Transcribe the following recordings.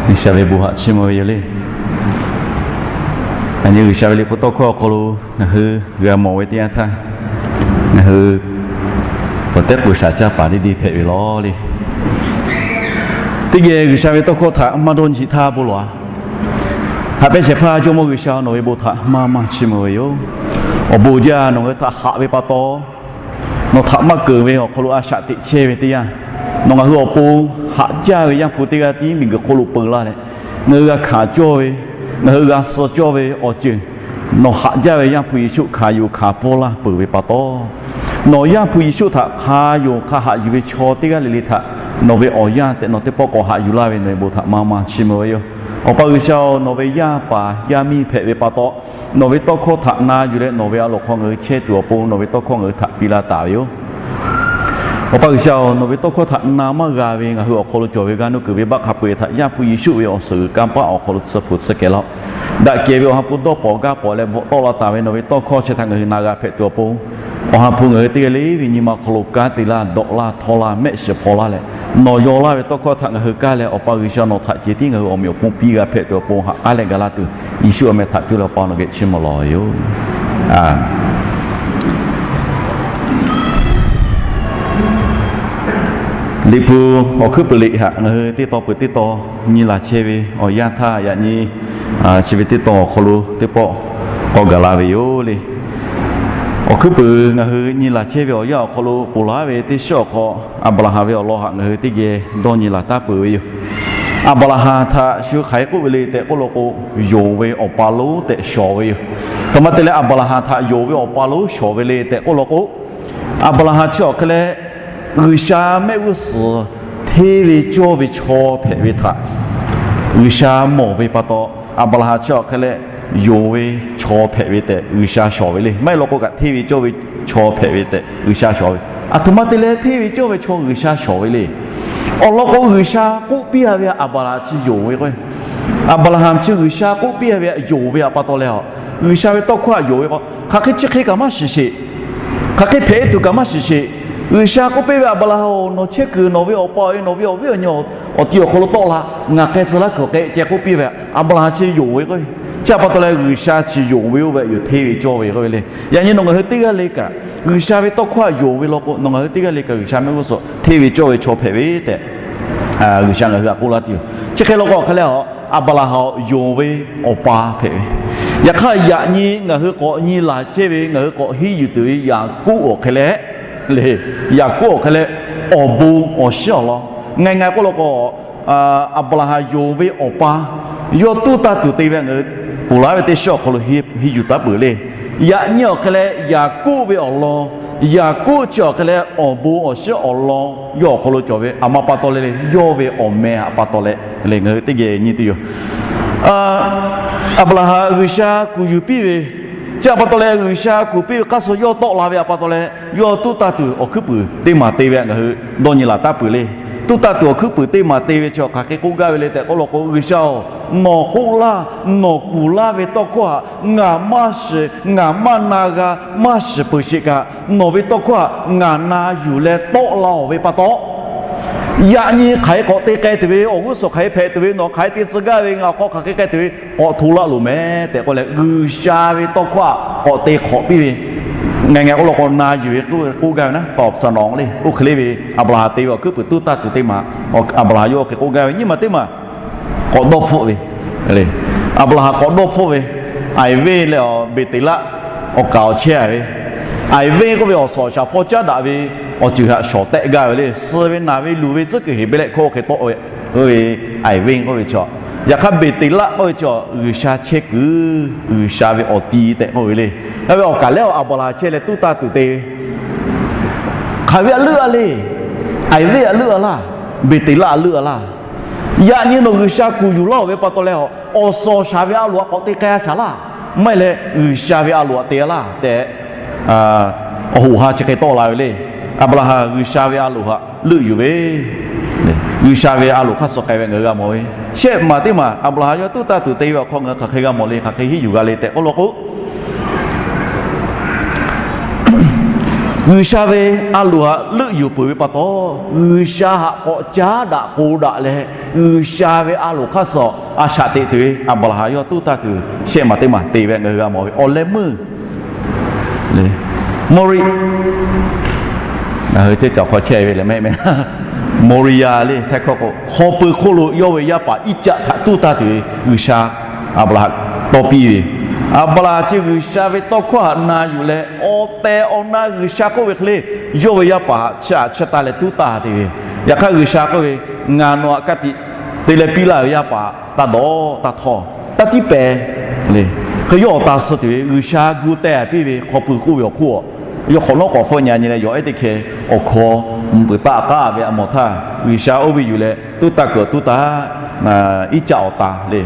G'uiˬsha ve bon haꞈ chiˇ mvuh ve yoˬ le. Yaꞈ nyi G'uiˬsha ve liꞈ hpu tawˇ hkawˇ awˬ hk'aw lo ngaˬ hui g'a mawˬ ve teˇ yanˇ htaˇ, ngaˬ hui pawˬ tehˉ k'o shaˍ caˇ paˍ deˇ deˇ hpehꞈ ve law le. Teˇ geh G'uiˬsha ve tawˇ hkawˇ htaꞈ maˇ dawˇ nyi htaˇ bon lawˬ-a. Haꞈ pehnˇ shehˍ hpaˇ Jawˇmawˇ G'uiˬsha, nawˬ ve bon htaꞈ maˇ maˇ chiˇ mvuh ve yoˬ. Awˬ bon jaˇ nawˬ ngaˬ hui htaꞈ haꞈ ve pa taw, nawˬ htaꞈ maˇ keunˍ ve awˬ hk'aw lo a shaꞈ teꞈ chehˇ ve teˇ yanˇ, nawˬ ngaˬ hui awˬ pon haꞈ jaˇ ve Yaˇ hpu teˇ g'aˇ tiˉ miˬguiˬ hk'oˆ lo peu laˇ leh, ngaˬ hui g'a hkanˍ cawˇ ve, ngaˬ hui g'a suh cawˇ ve awˬ ceuˬ, nawˬ haꞈ jaˇ ve Yaˇ hpu Yeˍsuˆ hkanˍ yuˬ hkanˍ pfuhˇ laˇ peuˬ ve pa taw, nawˬ Yaˇ hpu Yeˍsuˆ htaꞈ hk'a yonˍ hk'a haꞈ yuˬ ve chaw teˇ g'aˇ le le htaꞈ nawˬ ve awˬ yanˇ tehꞈ nawˬ teˇ pawˆ k'awꞈ haꞈ yuˬ laˇ ve nawˬ ve bon htaꞈ maˇ maˇ chiˇ mvuh ve yoˬ. Awˬ pa G'uiˬsha-oˬ, nawˬ ve yaˇ paˍ yaˇ miˇ hpehꞈ ve pa taw, nawˬ ve tawˇ hkawˇ htaꞈ na yuˬ leh nawˬ ve a loˍ hk'aw ngaˬ hui chehˇ tuˬ awˬ pon nawˬ ve tawˇ hkawˇ ngaˬ hui htaꞈ piˇ laˇ taˍ ve yoˬ. Awˬ pa G'uiˬsha-oˬ, nawˬ ve tawˇ hkawˇ htaꞈ na maˇ g'a ve ngaˬ hui awˬ hk'aw lo cawˬ ve g'aˇ nuˇ kuiˬ venˇbaˆ hk'a peu-eˬ htaꞈ Yaˇ hpu Yeˍsuˆ ve awˬ suhˍ g'uiˬ kanˇ paˆ awˬ hk'aw lo tsuhˇ hpu tsuhˇ kehˬ laˇ-oˆ. Daꞈ kehˬ ve Awˬ ha hpu dawˇ pawnˍ gaˇ pawnˍ leh bvuhꞈ tawˆ la taˍ ve nawˬ ve tawˇ hkawˇ chi htaꞈ ngaˬ hui na g'a hpehꞈ tuˬ awˬ pon, Awˬ ha hpu ngaˬ hui teˇ g'aˇ le ve nyi ma hk'aw lo kanˉ te laˇ, dawꞈ laˇ, htawˇ laˇ, mehˆ shiˍ hpaw laˇ leh, nawˬ yaw laˇ ve tawˇ hkawˇ htaꞈ ngaˬ hui kaˇ leh, Awˬ pa G'uiˬsha nawˬ htaꞈ ceh tiˉ ngaˬ hui awˬ meꞈ awˬ hponˇ piˇ g'a hpehꞈ tuˬ awˬ pon haꞈ k'aˉ leh gaˬ laˇ tuˬ, Yeˍsuˆ awˬ meh htaꞈ cuˇ leh Awˬ pa nawˬ geh chiˇ mvuh lawˬ yoˬ. Liꞈ hpu awˬ hkuiˉ puiˍ liꞈ htaꞈ ngaˬ hui teˇ taw peuˬ teˇ taw nyi laˬ chehˇ ve awˬ yanˇ htaˇ, yaꞈ nyi chi ve teˇ taw awˬ hk'aw lo teˇ pawˆ k'awꞈ gaˬ la ve yoˬ le. Awˬ hkuiˉ puiˍ ngaˬ hui nyi laˬ chehˇ ve awˬ yanˇ awˬ hk'aw lo ponˬ laˬ ve teˇ shiˉ awˬ hk'aw, Aˍbraˍhanˍ ve awˬ lawn htaꞈ ngaˬ hui teˇ geh dawˇ nyi laˬ taˉ peuˬ ve yoˬ. Aˍbraˍhanˍ htaꞈ shu hk'aˬ hk'e k'oˆ ve le tehꞈ k'oˆ law k'o, yonˍ ve awˬ pa lonˉ tehꞈ shawˍ ve yoˬ. A htoꞈ ma te leh Aˍbraˍhanˍ htaꞈ yonˍ ve awˬ pa lonˉ shawˍ ve le tehꞈ k'oˆ law k'o, Aˍbraˍhanˍ chi awˬ hk'e leh G'uiˬsha mehˆ g'uˇ suhˍ hteˇ ve cawˇ ve chaw hpehꞈ ve htaꞈ G'uiˬsha mawˬ ve pa taw, Aˍbraˍhanˍ chi awˬ hk'e leh yonˍ ve chaw hpehꞈ ve tehꞈ G'uiˬsha shawˍ ve le. Maˇ heˆ law k'o kaꞈ hteˇ ve cawˇ ve chaw hpehꞈ ve tehꞈ G'uiˬsha shawˍ ve. A htoꞈ ma te leh hteˇ ve cawˇ ve chaw G'uiˬsha shawˍ ve le. Awˬ lawn k'o, G'uiˬsha k'oˆ piˇ a ve Aˍbraˍhanˍ chi yonˍ ve k'o, Aˍbraˍhanˍ chi G'uiˬsha k'oˆ piˇ a ve yonˍ ve awˬ pa taw leh, G'uiˬsha ve tawˇ hkawˇ htaꞈ yonˍ ve k'o, hk'aˬ hk'e chi hk'e kaꞈ maˇ shiˍ sheˍ. Hk'aˬ hk'e hpehꞈ tuˬ kaꞈ maˇ shiˍ sheˍ. G'uiˬsha k'oˆ piˇ ve, Aˍbraˍhanˍ-oˬ, nawˬ chehˇ kuiˬ nawˬ ve awˬ pa awˬ e nawˬ ve awˬ viˉ awˬ nyi awˬ ti awˬ hk'aw lo tawˆ la. Ngaˬ k'ai tcuh laˇ kuiˬ awˬ k'ai ceh k'oˆ piˇ ve, Aˍbraˍhanˍ chi yonˍ ve k'o, chi awˬ pa taw leh G'uiˬsha chi yonˍ ve oˇ ve yoˬ, hteˇ ve cawˇ ve k'oˆ ve le. Yaꞈ nyi nawˬ ngaˬ hui teˇ g'aˇ le kaꞈ G'uiˬsha ve tawˇ hkawˇ htaꞈ yonˍ ve law k'o, nawˬ ngaˬ hui teˇ g'aˇ le kaꞈ G'uiˬsha mehˆ g'uˇ suhˍ hteˇ ve cawˇ ve chaw hpehꞈ ve tehꞈ G'uiˬsha ngaˬ hui htaꞈ k'oˆ laˇ tuˬ yoˬ. Chi hk'e law k'o, hk'aˬ hk'e leh Aˍbraˍhanˍ yonˍ ve awˬ pa hpehꞈ ve. Yaꞈ hk'aˇ, yaꞈ nyi ngaˬ hui k'awꞈ nyi laˬ chehˇ ve, ngaˬ hui k'awꞈ henˇ yuˬ tuˬ ve Yaˍkoˆ awˬ hk'e leh, Yaˍkoˆ awˬ hk'e leh awˬ bon awˬ shinˉ awˬ lawn ngaˬ ngaˬ k'oˆ law k'o, Aˍbraˍhanˍ yonˍ ve awˬ pa yawˇ tuˉ taˇ tuˬ te ve ngaˬ hui ponˬ laˬ ve teˇ shiˉ awˬ hk'aw lo henˇ yuˬ taˉ peuˬ le. Yaꞈ nyi awˬ hk'e leh Yaˍkoˆ ve awˬ lawn, Yaˍkoˆ chi awˬ hk'e leh awˬ bon awˬ shinˉ awˬ lawn yawˇ awˬ hk'aw lo cawˬ ve, a ma pa taw leh le, yawˇ ve awˬ meh htaꞈ pa taw leh le, ngaˬ hui teˇ geh nyi tuˬ yoˬ. Aˍbraˍhanˍ G'uiˬsha kuˬ yuˬ piˇ ve, chi htaꞈ pa taw leh G'uiˬsha kuˬ piˇ ve hk'aˇ suh yawˇ tawˆ la ve htaꞈ pa taw leh, yawˇ tuˉ taˇ tuˬ awˬ hkuiˉ puiˍ teˇ maˬ te ve ngaˬ hui dawˇ nyi laˬ taˉ peuˬ le. Tuˉ taˇ tuˬ awˬ hkuiˉ puiˍ teˇ maˬ te ve chi hk'aˬ hk'e k'oˆ gaˇ ve le tehꞈ k'oˆ law k'o, G'uiˬsha-oˬ, nawˬ k'oˆ laˇ, nawˬ kuˬ laˇ ve tawˇ hkawˇ htaꞈ ngaˬ maˇ shiˍ, ngaˬ maˇ na g'a, maˇ shiˍ peuˬ sheˍ kaꞈ, nawˬ ve tawˇ hkawˇ htaꞈ ngaˬ na yuˬ leh tawˆ la-oˬ ve pa taw, yaꞈ nyi hk'aˬ hk'e k'awꞈ te k'ai tuˬ ve, awˬ g'uˇ suhˍ hk'aˬ hk'e hpehꞈ tuˬ ve, nawˬ hk'aˬ hk'e te tcuh gaˇ ve, ngaˬ awˬ hk'aw hk'aˬ hk'e k'ai tuˬ ve, k'awꞈ hto laˇ loˬ meh tehꞈ k'oˆ leh, G'uiˬsha ve tawˇ hkawˇ htaꞈ k'awꞈ te hk'awꞈ piˇ ve, ngaˬ ngaˬ k'oˆ law k'o na yuˬ ve k'oˆ gaˇ ve naˉ, tawˍ psaˍ nawˍ le, oˇ hk'e le ve Aˍbraˍhanˍ te ve awˬ hkuiˉ puiˍ tuˉ taˇ tuˬ teˇ maˬ, Aˍbraˍhanˍ yawˇ hk'e k'oˆ gaˇ ve, nyiˇ maˬ teˇ maˬ k'awꞈ dawˇ hpfuhˆ ve, Aˍbraˍhanˍ k'awꞈ dawˇ hpfuhˆ ve, Aiˍvenˇ leh awˬ Beˍteˍlaˆ awˬ kaˍ awˬ chehˇ a ve, Aiˍvenˇ k'oˆ ve awˬ suhˍ awˬ shaˍ hpawˇ caˉ daꞈ ve awˬ ceuˬ htaꞈ shawˍ tehˆ gaˇ ve le, suh ve naˬ ve luˬ ve tcuhˉ kuiˬ Heˍbrehˇ hkawˇ hk'e tawˆ ve, oˇ ve Aiˍvenˇ k'oˆ ve chaw, yaꞈ hk'aˇ Beˍteˍlaˆ k'oˆ ve chaw G'uiˬsha chehˇ kuiˬ, G'uiˬsha ve awˬ ti tehꞈ k'oˆ ve le. Oˇ ve awˬ kaˍ lehˉ Aˍbraˍhanˍ chehˇ leh tuˉ taˇ tuˬ te ve hk'aˬ ve a leuˆ a le, Aiˍvenˇ a leuˆ a laˇ, Beˍteˍlaˆ a leuˆ a laˇ. Yaꞈ nyi nawˬ G'uiˬsha kuˬ yuˬ laˇ-oˬ ve pa taw leh, awˬ suhˍ awˬ shaˍ ve a loˍ htaꞈ k'awꞈ te k'ai a shaˍ laˇ, maˇ heˆ leh G'uiˬsha ve a loˍ htaꞈ te a laˇ tehꞈ, awˬ hoꞈ ha chi hk'e tawˆ la ve le. Aˍbraˍhanˍ G'uiˬsha ve a loˍ htaꞈ leuˆ yuˬ ve, G'uiˬsha ve a loˍ hk'aˇ suh k'ai ve ngaˬ hui g'a mawˬ ve, shehˆ maˬ teˇ maˬ Aˍbraˍhanˍ yawˇ tuˉ taˇ tuˬ te ve awˬ hk'aw ngaˬ hui hk'aˬ hk'e g'a mawˬ le, hk'aˬ hk'e hiˉ yuˬ g'a le tehꞈ k'oˆ law k'o, G'uiˬsha ve a loˍ htaꞈ leuˆ yuˬ peuˬ ve pa taw, G'uiˬsha htaꞈ k'awꞈ caˉ daꞈ k'oˍ daꞈ leh, G'uiˬsha ve a loˍ hk'aˇ suh a shaꞈ teꞈ tuˬ ve Aˍbraˍhanˍ yawˇ tuˉ taˇ tuˬ shehˆ maˬ teˇ maˬ te ve ngaˬ hui g'a mawˬ ve awˬ leh meuˇ Mori, ngaˬ hui ceh cawˬ hk'aw chehˇ ve lehˬ mehˆ mehˆ, Moriˍaˍ le htaiˍ hkawˇ k'o, hk'aw pui hk'oˆ lo yawˇ ve yaˇ paˍ Iˉcaˆ htaꞈ tuˉ taˇ tuˬ ve G'uiˬsha Aˍbraˍhanˍ tawˇ piˇ ve. Aˍbraˍhanˍ chi G'uiˬsha ve tawˇ hkawˇ htaꞈ na yuˬ leh, awˬ tehˬ awˬ na G'uiˬsha k'oˆ ve hk'e le, yawˇ ve yaˇ paˍ htaꞈ chiˇ aꞈ chiˇ taˇ leh tuˉ taˇ te ve. Yaꞈ hk'aˇ G'uiˬsha k'oˆ ve, Ngaˬ nawˬ htaꞈ ka tiꞈ te leh piˇ laˇ ve yaˇ paˍ taˇ dawˬ taˇ htawˇ, taˇ tiˉ pehˍ le. Hk'e yawˇ awˬ ta suh tuˬ ve G'uiˬsha gu teh piˇ ve hk'aw pui k'oˆ ve awˬ hk'oˆ, yawˇ hk'awꞈ nawˉ k'awꞈ hpfuhˆ nyi nyi leh yawˬ ehˉ teˇ hkeh awˬ hkaw pui taˆ k'aˉ ve a mawˬ htaˇ, G'uiˬsha oˇ ve yuˬ leh tuˉ taˇ kuiˬ tuˉ taˇ Iˉcaˆ awˬ ta le.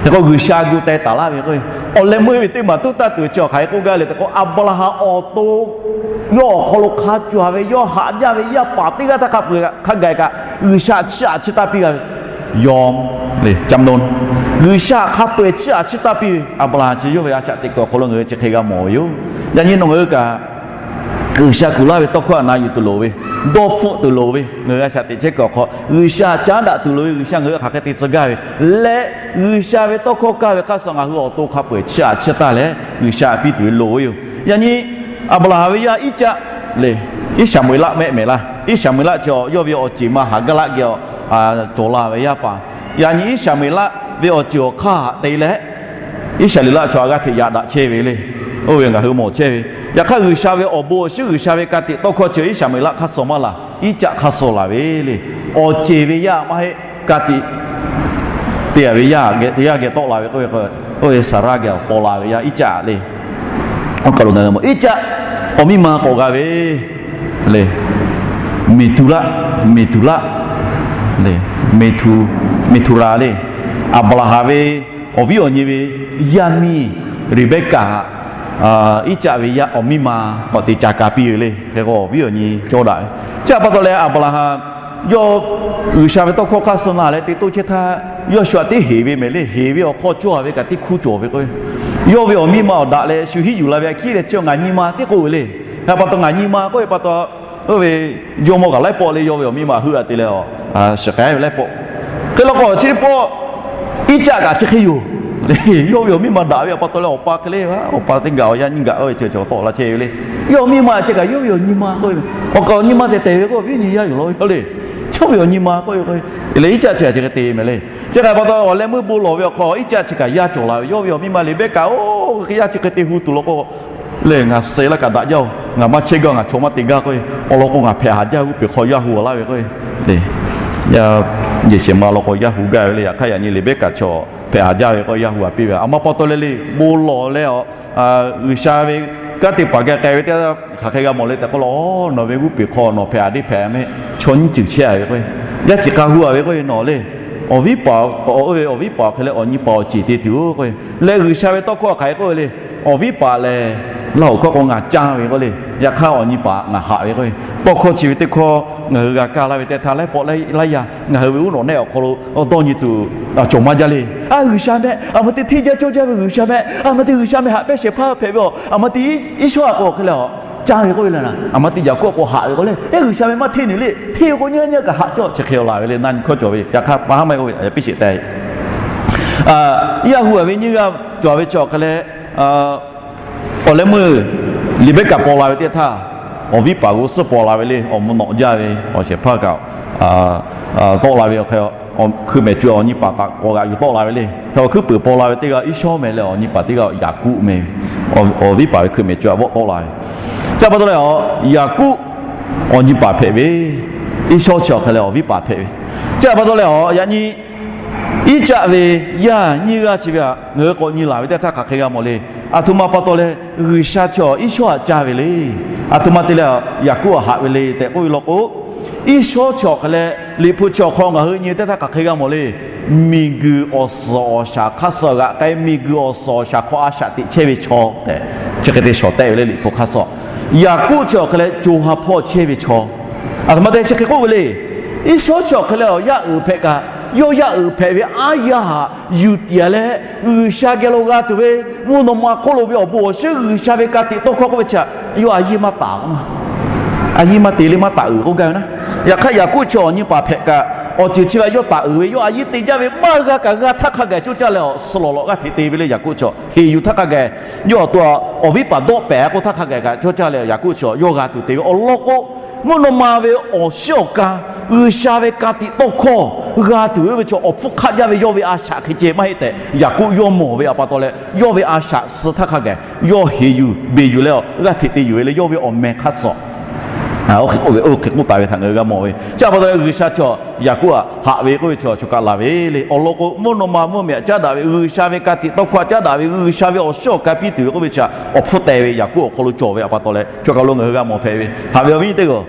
Hk'e k'o G'uiˬsha gu teh taˍ laˇ ve k'o, awˬ leh meuˇ ve teˇ maˬ tuˉ taˇ tuˬ chi awˬ hk'aˬ hk'e k'oˆ gaˇ le tehꞈ k'o, Aˍbraˍhanˍ awˬ to yawˇ awˬ hk'aw lo hk'a cawˬ ve yawˇ haꞈ jaˇ ve yaˇ paˍ teˇ g'aˇ htaˇ hk'a peu-eˬ hk'a gaˬ kaꞈ, G'uiˬsha chiˇ aꞈ chiˇ taˇ piˇ g'a ve, yawˇ le ca mnon, G'uiˬsha hk'a peu-eˬ chiˇ aꞈ chiˇ taˇ piˇ ve Aˍbraˍhanˍ chi yawˇ ve a shaꞈ teꞈ kuiˬ awˬ hk'aw lo ngaˬ hui chi hk'e g'a mawˬ ve yoˬ. Yaꞈ nyi nawˬ hui kaꞈ G'uiˬsha kuˬ laˇ ve tawˇ hkawˇ htaꞈ na yuˬ tuˬ loˍ ve, dawˇ hpfuhˆ tuˬ loˍ ve, ngaˬ hui a shaꞈ teꞈ chehˇ kuiˬ awˬ hk'aw G'uiˬsha caˉ daꞈ tuˬ loˍ ve, G'uiˬsha ngaˬ hui hk'aˬ hk'e te tcuh gaˇ ve leh, G'uiˬsha ve tawˇ hkawˇ kaˇ ve hk'aˇ suh ngaˬ hui awˬ to hk'a peu-eˬ chiˇ aꞈ chiˇ taˇ leh G'uiˬsha piˇ tuˬ ve loˍ ve yoˬ. Yaꞈ nyi Aˍbraˍhanˍ ve yaˇ Iˉcaˆ le, Iˉsaˍmeˍlaˆ mehˆ mehˍ laˇ. Iˉsaˍmeˍlaˆ chi yawˇ ve awˬ ceˬ ma Haˍgaˍlaˆ geh cawˬ la ve yaˇ paˍ. Yaꞈ nyi Iˉsaˍmeˍlaˆ ve awˬ ceuˬ awˬ hk'aˇ htaꞈ te leh, Iˉsaˍreˍlaˆ chaw aꞈ g'aˇ hteꞈ yaꞈ daꞈ chehˇ ve le. Oˇ ve ngaˬ hui mawˬ chehˇ ve. Yaꞈ hk'aˇ G'uiˬsha ve awˬ bon awˬ shinˉ G'uiˬsha ve ka tiꞈ tawˇ hkawˇ chi Iˉsaˍmeˍlaˆ hk'aˇ suh maˇ laˬ, Iˉcaˆ hk'aˇ suh laˬ ve le. Awˬ ceˬ ve yaˇ maˇ heˆ, ka tiꞈ te-a ve yaˇ geh tawˆ la ve k'o, oˇ ve Saˍraˆ geh paw la ve yaˇ Iˉcaˆ le. Iˉcaˆ awˬ miˇ ma k'awꞈ g'a ve le, Meˍtuˍraˆ, Meˍtuˍraˆ le, Meˍtuˍ, Meˍtuˍraˍ le. Aˍbraˍhanˍ ve awˬ viˉ awˬ nyi ve yaˇ miˇ Reˍbehˇkaˍ, Iˉcaˆ ve yaˇ awˬ miˇ ma k'awꞈ te ca ka piˇ ve le. Hk'e k'o awˬ viˉ awˬ nyi cawˇ daꞈ ve. Chi htaꞈ pa taw leh Aˍbraˍhanˍ yawˇ G'uiˬsha ve tawˇ hkawˇ hk'aˇ suh na leh te toˇ chehˇ htaˇ, yawˇ shu aꞈ teˇ heˍ ve mehˍ le. Heˍ ve awˬ hk'aw cawˇ ve kaꞈ teˇ hk'uˇ cawˬ ve k'o, yawˇ ve awˬ miˇ ma awˬ daꞈ leh shu hiˉ yuˬ la ve aꞈ hkiˉ leh chi ngaˬ nyi ma tiˉ k'oˆ ve le. Hk'e pa taw ngaˬ nyi ma k'oˆ ve pa taw, oˇ ve jawˇmawˇ kaꞈ laiˉ pawˆ le yawˇ ve awˬ miˇ ma heuˆ-a te leh, shiˍ k'ai ve laiˉ pawˆ. Hk'e la k'o chi teˇ pawˆ Iˉcaˆ kaꞈ chi hk'e yoˬ. Yawˇ ve awˬ miˇ ma daꞈ ve awˬ pa taw leh awˬ pa hk'e le, awˬ pa teˇ gaˬ awˬ yaˇ nyiˇ gaˬ oˇ ve chi cawˬ tawˆ la chehˇ ve le. Yawˇ awˬ miˇ ma chi kaꞈ yawˇ ve awˬ nyi ma k'oˆ ve, awˬ kaꞈ awˬ nyi ma tehˬ tehˬ ve k'o awˬ viˉ awˬ nyi yaˇ yoˬ law ve le. Yawˇ ve awˬ nyi ma k'oˆ ve k'o, leh Iˉcaˆ chi kaꞈ chi hk'e te mehˍ le. Chi hk'e pa taw awˬ leh meuˇ bon lawˬ ve awˬ hk'aw Iˉcaˆ chi kaꞈ yaˇ cawˬ la ve. Yawˇ ve awˬ miˇ ma Reˍbehˇkaˍ oˇ hk'e yaˇ chi hk'e te hu tuˬ law k'o, leh ngaˬ suh laˇ kaꞈ daꞈ jaˇ-oˬ, ngaˬ maˇ chehˇ gaˇ, ngaˬ chaw maˇ te gaˇ k'oˆ ve, awˬ lawn k'o ngaˬ hpehꞈ haˍ jaˇ g'uˇ peˬ hk'aw yaˇ hu-a laˇ ve k'o, le, yaˇ, yehˬ shehˍ ma law k'o yaˇ hu gaˇ ve le. Yaꞈ hk'aˇ yaꞈ nyi Reˍbehˇkaˍ chaw hpehꞈ haˍ jaˇ ve k'o yaˇ hu-a piˇ ve. Aˬ ma pa taw leh le bon lawˬ leh awˬ, G'uiˬsha ve kanˉ te paˍ geh k'ai ve teˇ hk'aˬ hk'e g'a mawˬ le tehꞈ k'oˆ la, nawˬ ve g'uˇ peˬ hk'aw nawˬ hpehꞈ haˍ deˇ hpehꞈ mehˆ, chaw nyiˇ ceuˬ chehˇ-a ve k'o, yaˇ ceuˬ k'a hu-a ve k'o nawˬ le, awˬ viˉ paˍ, oˇ ve awˬ viˉ paˍ hk'e leh awˬ nyi paˍ awˬ ceˬ te tuˬ-oˬ k'o, leh G'uiˬsha ve tawˇ hkawˇ hk'aˬ hk'e k'oˆ ve le. Awˬ viˉ paˍ lehˬ, laˇ hoꞈ hkawˇ k'o ngaˬ caˇ ve k'oˆ le. Yaꞈ hk'aˇ awˬ nyi paˍ ngaˬ haꞈ ve k'o, tawˇ hkawˇ chi ve teˇ hkawˇ ngaˬ hui g'a kaˇ laˇ ve teˇ htaˇ laiˉ pawˆ laiˉ yaˇ ngaˬ hui ve uˉ nawꞈ nehˆ awˬ hk'aw lo dawˇ nyi tuˬ cawˬ maˇ jaˇ le. A G'uiˬsha mehˆ, aˬ ma te hteˇ jaˇ cawˇ jaˇ ve G'uiˬsha mehˆ, aˬ ma te G'uiˬsha mehˆ haꞈ pehˇ shehˍ hpaˇ hpehꞈ ve awˬ, aˬ ma te Iˉsawˇ-a k'o hk'e leh a caˇ ve k'oˆ ve le. Aˬ ma te Yaˍkoˆ k'o haꞈ ve k'o le, e G'uiˬsha mehˆ maˇ hteˇ ne le, hteˇ ve k'o nyaˇ nyaˇ kaꞈ haꞈ cawˇ chi hk'e laˬ ve le. Na nyi hkawˇ cawˬ ve. Yaꞈ hk'aˇ pa haˉ maˇ k'oˆ ve, piˇ sheˍ tehꞈ, yaˇ hu-a ve nyiˇ g'aˇ cawˬ ve chi awˬ hk'e leh, awˬ leh meuˇ Reˍbehˇkaˍ paw la ve teˇ htaˇ, awˬ viˉ paˍ g'uˇ suhˉ paw la ve le. Awˬ mvuh nawꞈ jaˇ ve awˬ shehˍ hpaˇ kaꞈ tawˆ la ve awˬ hk'e, hkui mehˍ co-e awˬ nyi paˍ kaꞈ k'awꞈ g'aꞈ yuˬ tawˆ la ve le. Hk'e awˬ hkuiˉ puiˍ paw la ve teˇ g'aˇ Iˉsawˇ mehˍ leh awˬ nyi paˍ teˇ g'aˇ Yaˍkoˆ mehˍ ve, awˬ viˉ paˍ ve hkui mehˍ co-e a vawˆ tawˆ la ve. Chi htaꞈ pa taw leh awˬ Yaˍkoˆ awˬ nyi paˍ hpehꞈ ve, Iˉsawˇ chi awˬ hk'e leh awˬ viˉ paˍ hpehꞈ ve. Chi htaꞈ pa taw leh awˬ yaꞈ nyi Iˉcaˆ ve yaˇ nyiˇ g'aˇ chi ve htaꞈ ngaˬ hui k'awꞈ nyi laˬ ve teˇ htaˇ hk'aˬ hk'e g'a mawˬ le. Aˬ htoꞈ ma pa taw leh G'uiˬsha chi awˬ Iˉsawˇ htaꞈ caˇ ve le. Aˬ htoꞈ ma te leh Yaˍkoˆ htaꞈ haꞈ ve le tehꞈ k'oˆ ve law k'o, Iˉsawˇ chi awˬ hk'e leh Liꞈ hpu chi awˬ hk'aw ngaˬ hui nyi teˇ htaˇ hk'aˬ hk'e g'a mawˬ le. Miˬguiˬ awˬ suhˍ awˬ shaˍ hk'aˇ suh g'aꞈ k'ai, miˬguiˬ awˬ suhˍ awˬ shaˍ hk'aw a shaꞈ teꞈ chehˇ ve chaw tehꞈ chi hk'e te shawˍ tehˆ ve le Liꞈ hpu hk'aˇ suh. Yaˍkoˆ chi awˬ hk'e leh co ha hpawˇ chehˇ ve chaw. Aˬ htoꞈ ma te chi hk'e k'oˆ ve le. Iˉsawˇ chi awˬ hk'e leh awˬ yaˇ uiˍ hpehꞈ kaꞈ, yawˇ yaˇ uiˍ hpehꞈ ve aˉ yaˇ htaꞈ yuˬ tiˍ leh G'uiˬsha geh lo g'a tuˬ ve mvuhˇ naw ma hk'oˆ lo ve awˬ bon awˬ shinˉ G'uiˬsha ve ka tiꞈ tawˇ hkawˇ k'oˆ ve chi htaꞈ yawˇ a yeˇ maˇ taˍ k'o maˇ A yiˇ maˇ te le maˇ taˍ uiˍ k'oˆ gaˇ ve naˉ. Yaꞈ hk'aˇ Yaˍkoˆ chi awˬ nyi paˍ hpehꞈ kaꞈ, awˬ ceuˬ chi ve a yawˇ taˍ uiˍ ve, yawˇ a yiˇ te jaˇ ve maˇ g'a kaꞈ g'a htaˇ hk'a gaˬ coˇ caˇ leh awˬ suhˍ lawˬ lawꞈ g'aˇ hteꞈ te ve le. Yaˍkoˆ chi heˍ yuˬ htaˇ hk'a gaˬ, yawˇ awˬ to awˬ viˉ paˍ dawˆ pehˍ k'oˆ htaˇ hk'a gaˬ kaꞈ coˇ caˇ leh Yaˍkoˆ chi yawˇ g'a tuˬ te ve awˬ lawn k'o, mvuhˇ naw ma ve awˬ shiˉ awˬ ka, G'uiˬsha ve ka tiꞈ tawˇ hkawˇ g'a tuˬ ve oˇ ve chi awˬ hpfuhˇ hk'aˆ jaˇ ve yawˇ ve a shaꞈ hk'e ceh maˇ heˆ tehꞈ Yaˍkoˆ yawˇ mawˬ ve awˬ pa taw leh, yawˇ ve a shaꞈ suh htaˇ hk'a gaˬ yawˇ heˍ yuˬ beˬ yuˬ leh awˬ g'aˇ hteꞈ te yuˬ ve le. Yawˇ ve awˬ meh hk'aˇ suh oˇ hk'e k'oˆ taˍ ve htaꞈ ngaˬ hui g'a mawˬ ve. Chi awˬ pa taw leh G'uiˬsha chi Yaˍkoˆ htaꞈ haꞈ ve k'oˆ ve chi choˬ kaꞈ laˬ ve le. Awˬ lawn k'o, mvuhˇ naw ma mvuhˇmiˬ htaꞈ caˉ daꞈ ve, G'uiˬsha ve ka tiꞈ tawˇ hkawˇ htaꞈ caˉ daꞈ ve, G'uiˬsha ve awˬ shiˉ awˬ ka piˇ tuˬ ve k'oˆ ve chi awˬ hpfuhˇ teh ve Yaˍkoˆ awˬ hk'aw lo cawˬ ve awˬ pa taw leh, choˬ kaꞈ lo ngaˬ hui g'a mawˬ hpehꞈ ve. Haꞈ ve awˬ viˉ teˇ g'aˇ,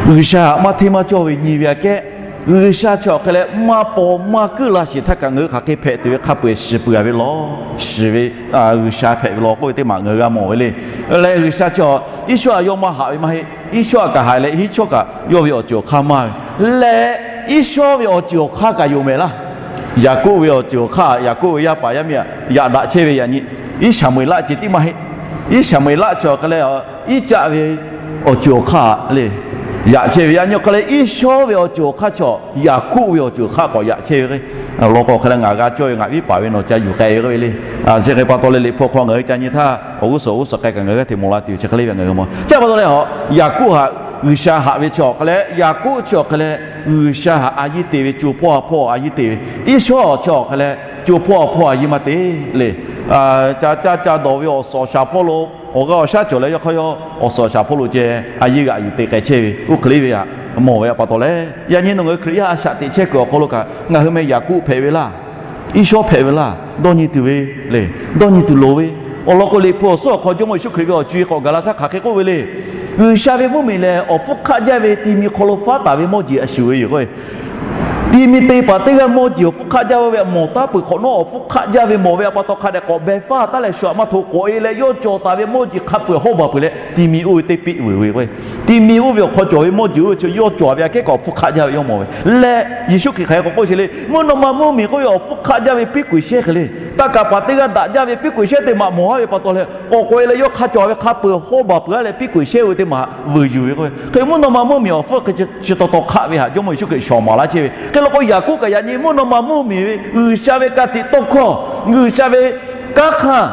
G'uiˬsha htaꞈ maˇ hteˇ maˇ cawˇ ve nyi ve aꞈ kehˉ, G'uiˬsha chi awˬ hk'e leh maˇ paw maˇ kuiˉ la sheˍ htaˇ kaꞈ ngaˬ hui hk'aˬ hk'e hpehꞈ tuˬ ve hk'a peu-eˬ shiˍ peuˬ ve law, shiˍ ve G'uiˬsha hpehꞈ ve law k'oˆ ve teˇ maˬ ngaˬ hui g'a mawˬ ve le. Leh G'uiˬsha chi Iˉsawˇ htaꞈ yawˇ maˇ haꞈ ve maˇ heˆ. Iˉsawˇ htaꞈ kaꞈ haꞈ leh Iˉsawˇ kaꞈ yawˇ ve awˬ ceuˬ awˬ hk'aˇ maˇ ve. Leh Iˉsawˇ ve awˬ ceuˬ awˬ hk'aˇ kaꞈ yonˍ mehˍ laˇ. Yaˍkoˆ ve awˬ ceuˬ awˬ hk'aˇ, Yaˍkoˆ ve yaˇ paˍ yaˇ miˇ htaꞈ yaꞈ daꞈ chehˇ ve yaꞈ nyi Iˉsaˍmeˍlaˆ ceh tiˉ maˇ heˆ. Iˉsaˍmeˍlaˆ chi awˬ hk'e leh Iˉcaˆ ve awˬ ceuˬ awˬ hk'aˇ le yaꞈ chehˇ ve yaꞈ nyi awˬ hk'e leh, Iˉsawˇ ve awˬ ceuˬ awˬ hk'aˇ chi Yaˍkoˆ ve awˬ ceuˬ awˬ hk'aˇ k'awꞈ yaꞈ chehˇ ve k'o, law k'o hk'e leh ngaˬ g'a cawˇ ve ngaˬ viˉ paˍ ve nawˬ ca yuˬ k'ai ve k'oˆ ve le. Chi hk'e pa taw leh Liꞈ hpu hk'aw ngaˬ hui ca nyi htaˇ awˬ g'uˇ suhˍ awˬ g'uˇ suhˍ k'ai kaꞈ ngaˬ hui g'aˇ hteꞈ mawˬ la tuˬ chi hk'e le ve ngaˬ hui mawˬ. Chi pa taw leh Yaˍkoˆ htaꞈ G'uiˬsha haꞈ ve chi awˬ hk'e leh, Yaˍkoˆ chi awˬ hk'e leh G'uiˬsha htaꞈ a yiˇ te ve, co hpawˇ ha hpawˇ a yiˇ te ve, Iˉsawˇ chi awˬ hk'e leh co hpawˇ ha hpawˇ a yiˇ maˇ te le. Ca caˇ ca dawˬ ve awˬ suhˍ awˬ shaˍ hpawˇ lo awˬ g'aˇ awˬ shaˉ cawˬ leh yawˇ hk'aˇ yawˇ awˬ suhˍ awˬ shaˍ hpawˇ lo ceh a yiˇ g'aꞈ yuˬ te k'ai chehˇ ve oˇ hk'e le ve htaꞈ mawˬ ve awˬ pa taw leh, yaꞈ nyi nawˬ ngaˬ hui Hkriꞈ yaˇ a shaꞈ teꞈ chehˇ kuiˬ awˬ hk'aw lo kaꞈ ngaˬ hui meh Yaˍkoˆ hpehꞈ ve laˇ, Iˉsawˇ hpehꞈ ve laˇ, dawˇ nyi tuˬ ve le, dawˇ nyi tuˬ loˍ ve. Awˬ lawn k'o Liꞈ hpu awˬ suhˉ awˬ hk'aw Jawˇmawˇ Yeˍsuˆ Hkriꞈ ve awˬ co e k'awꞈ gaˬ la htaˇ hk'aˬ hk'e k'oˆ ve le. G'uiˬsha ve mvuhˇmiˬ lehˬ awˬ hpfuhˇ hk'aˆ jaˇ ve ti mi hk'aw lo faˉ taˍ ve mawˇ jeˬ a shuˍ ve yoˬ k'o, ti mi te paˍ teˇ g'aˇ mawˇ jeˬ awˬ hpfuhˇ hk'aˆ jaˇ ve, mawˬ taˉ peuˬ hk'awꞈ nawˉ awˬ hpfuhˇ hk'aˆ jaˇ ve mawˬ ve awˬ pa taw hk'a dehꞈ k'awꞈ beh faˉ taˉ leh shu aꞈ maˇ hto k'awꞈ e leh yawˇ cawˬ taˍ ve mawˇ jeˬ hk'a peu-eˬ hawˉ baˬ peuˬ leh ti mi oˇ ve teˇ piˆ veuˬ ve k'o, ti mi oˇ ve awˬ hk'aw cawˬ ve mawˇ jeˬ oˇ ve chi yawˇ cawˬ ve aꞈ kehˉ kaꞈ awˬ hpfuhˇ hk'aˆ jaˇ ve yawˇ mawˬ ve. Leh Yeˍsuˆ Hkriꞈ hk'aˬ hk'e k'awꞈ k'oˆ sheˍ le, mvuhˇ naw ma mvuhˇmiˬ k'oˆ ve awˬ hpfuhˇ hk'aˆ jaˇ ve piˉ kuiˬ shehˇ hk'e le, taˇ kaˍ paˍ teˇ g'aˇ daꞈ jaˇ ve piˉ kuiˬ shehˇ teˇ maꞈ mawˬ haˉ ve pa taw leh k'awꞈ k'awꞈ e leh yawˇ hk'a cawˬ ve hk'a peu-eˬ hawˉ baˬ peuˬ-a leh piˉ kuiˬ shehˇ oˇ ve teˇ maꞈ veuˬ yuˬ ve k'o, hk'e mvuhˇ naw ma mvuhˇmiˬ awˬ hpfuhˇ hk'e chi taw taw hk'aˆ ve htaꞈ Jawˇmawˇ Yeˍsuˆ Hkriꞈ shawˍ maˍ laˇ chehˇ ve. Hk'e law k'o Yaˍkoˆ kaꞈ yaꞈ nyi mvuhˇ naw ma mvuhˇmiˬ ve G'uiˬsha ve ka tiꞈ tawˇ hkawˇ, G'uiˬsha ve kanˉ hk'aˇ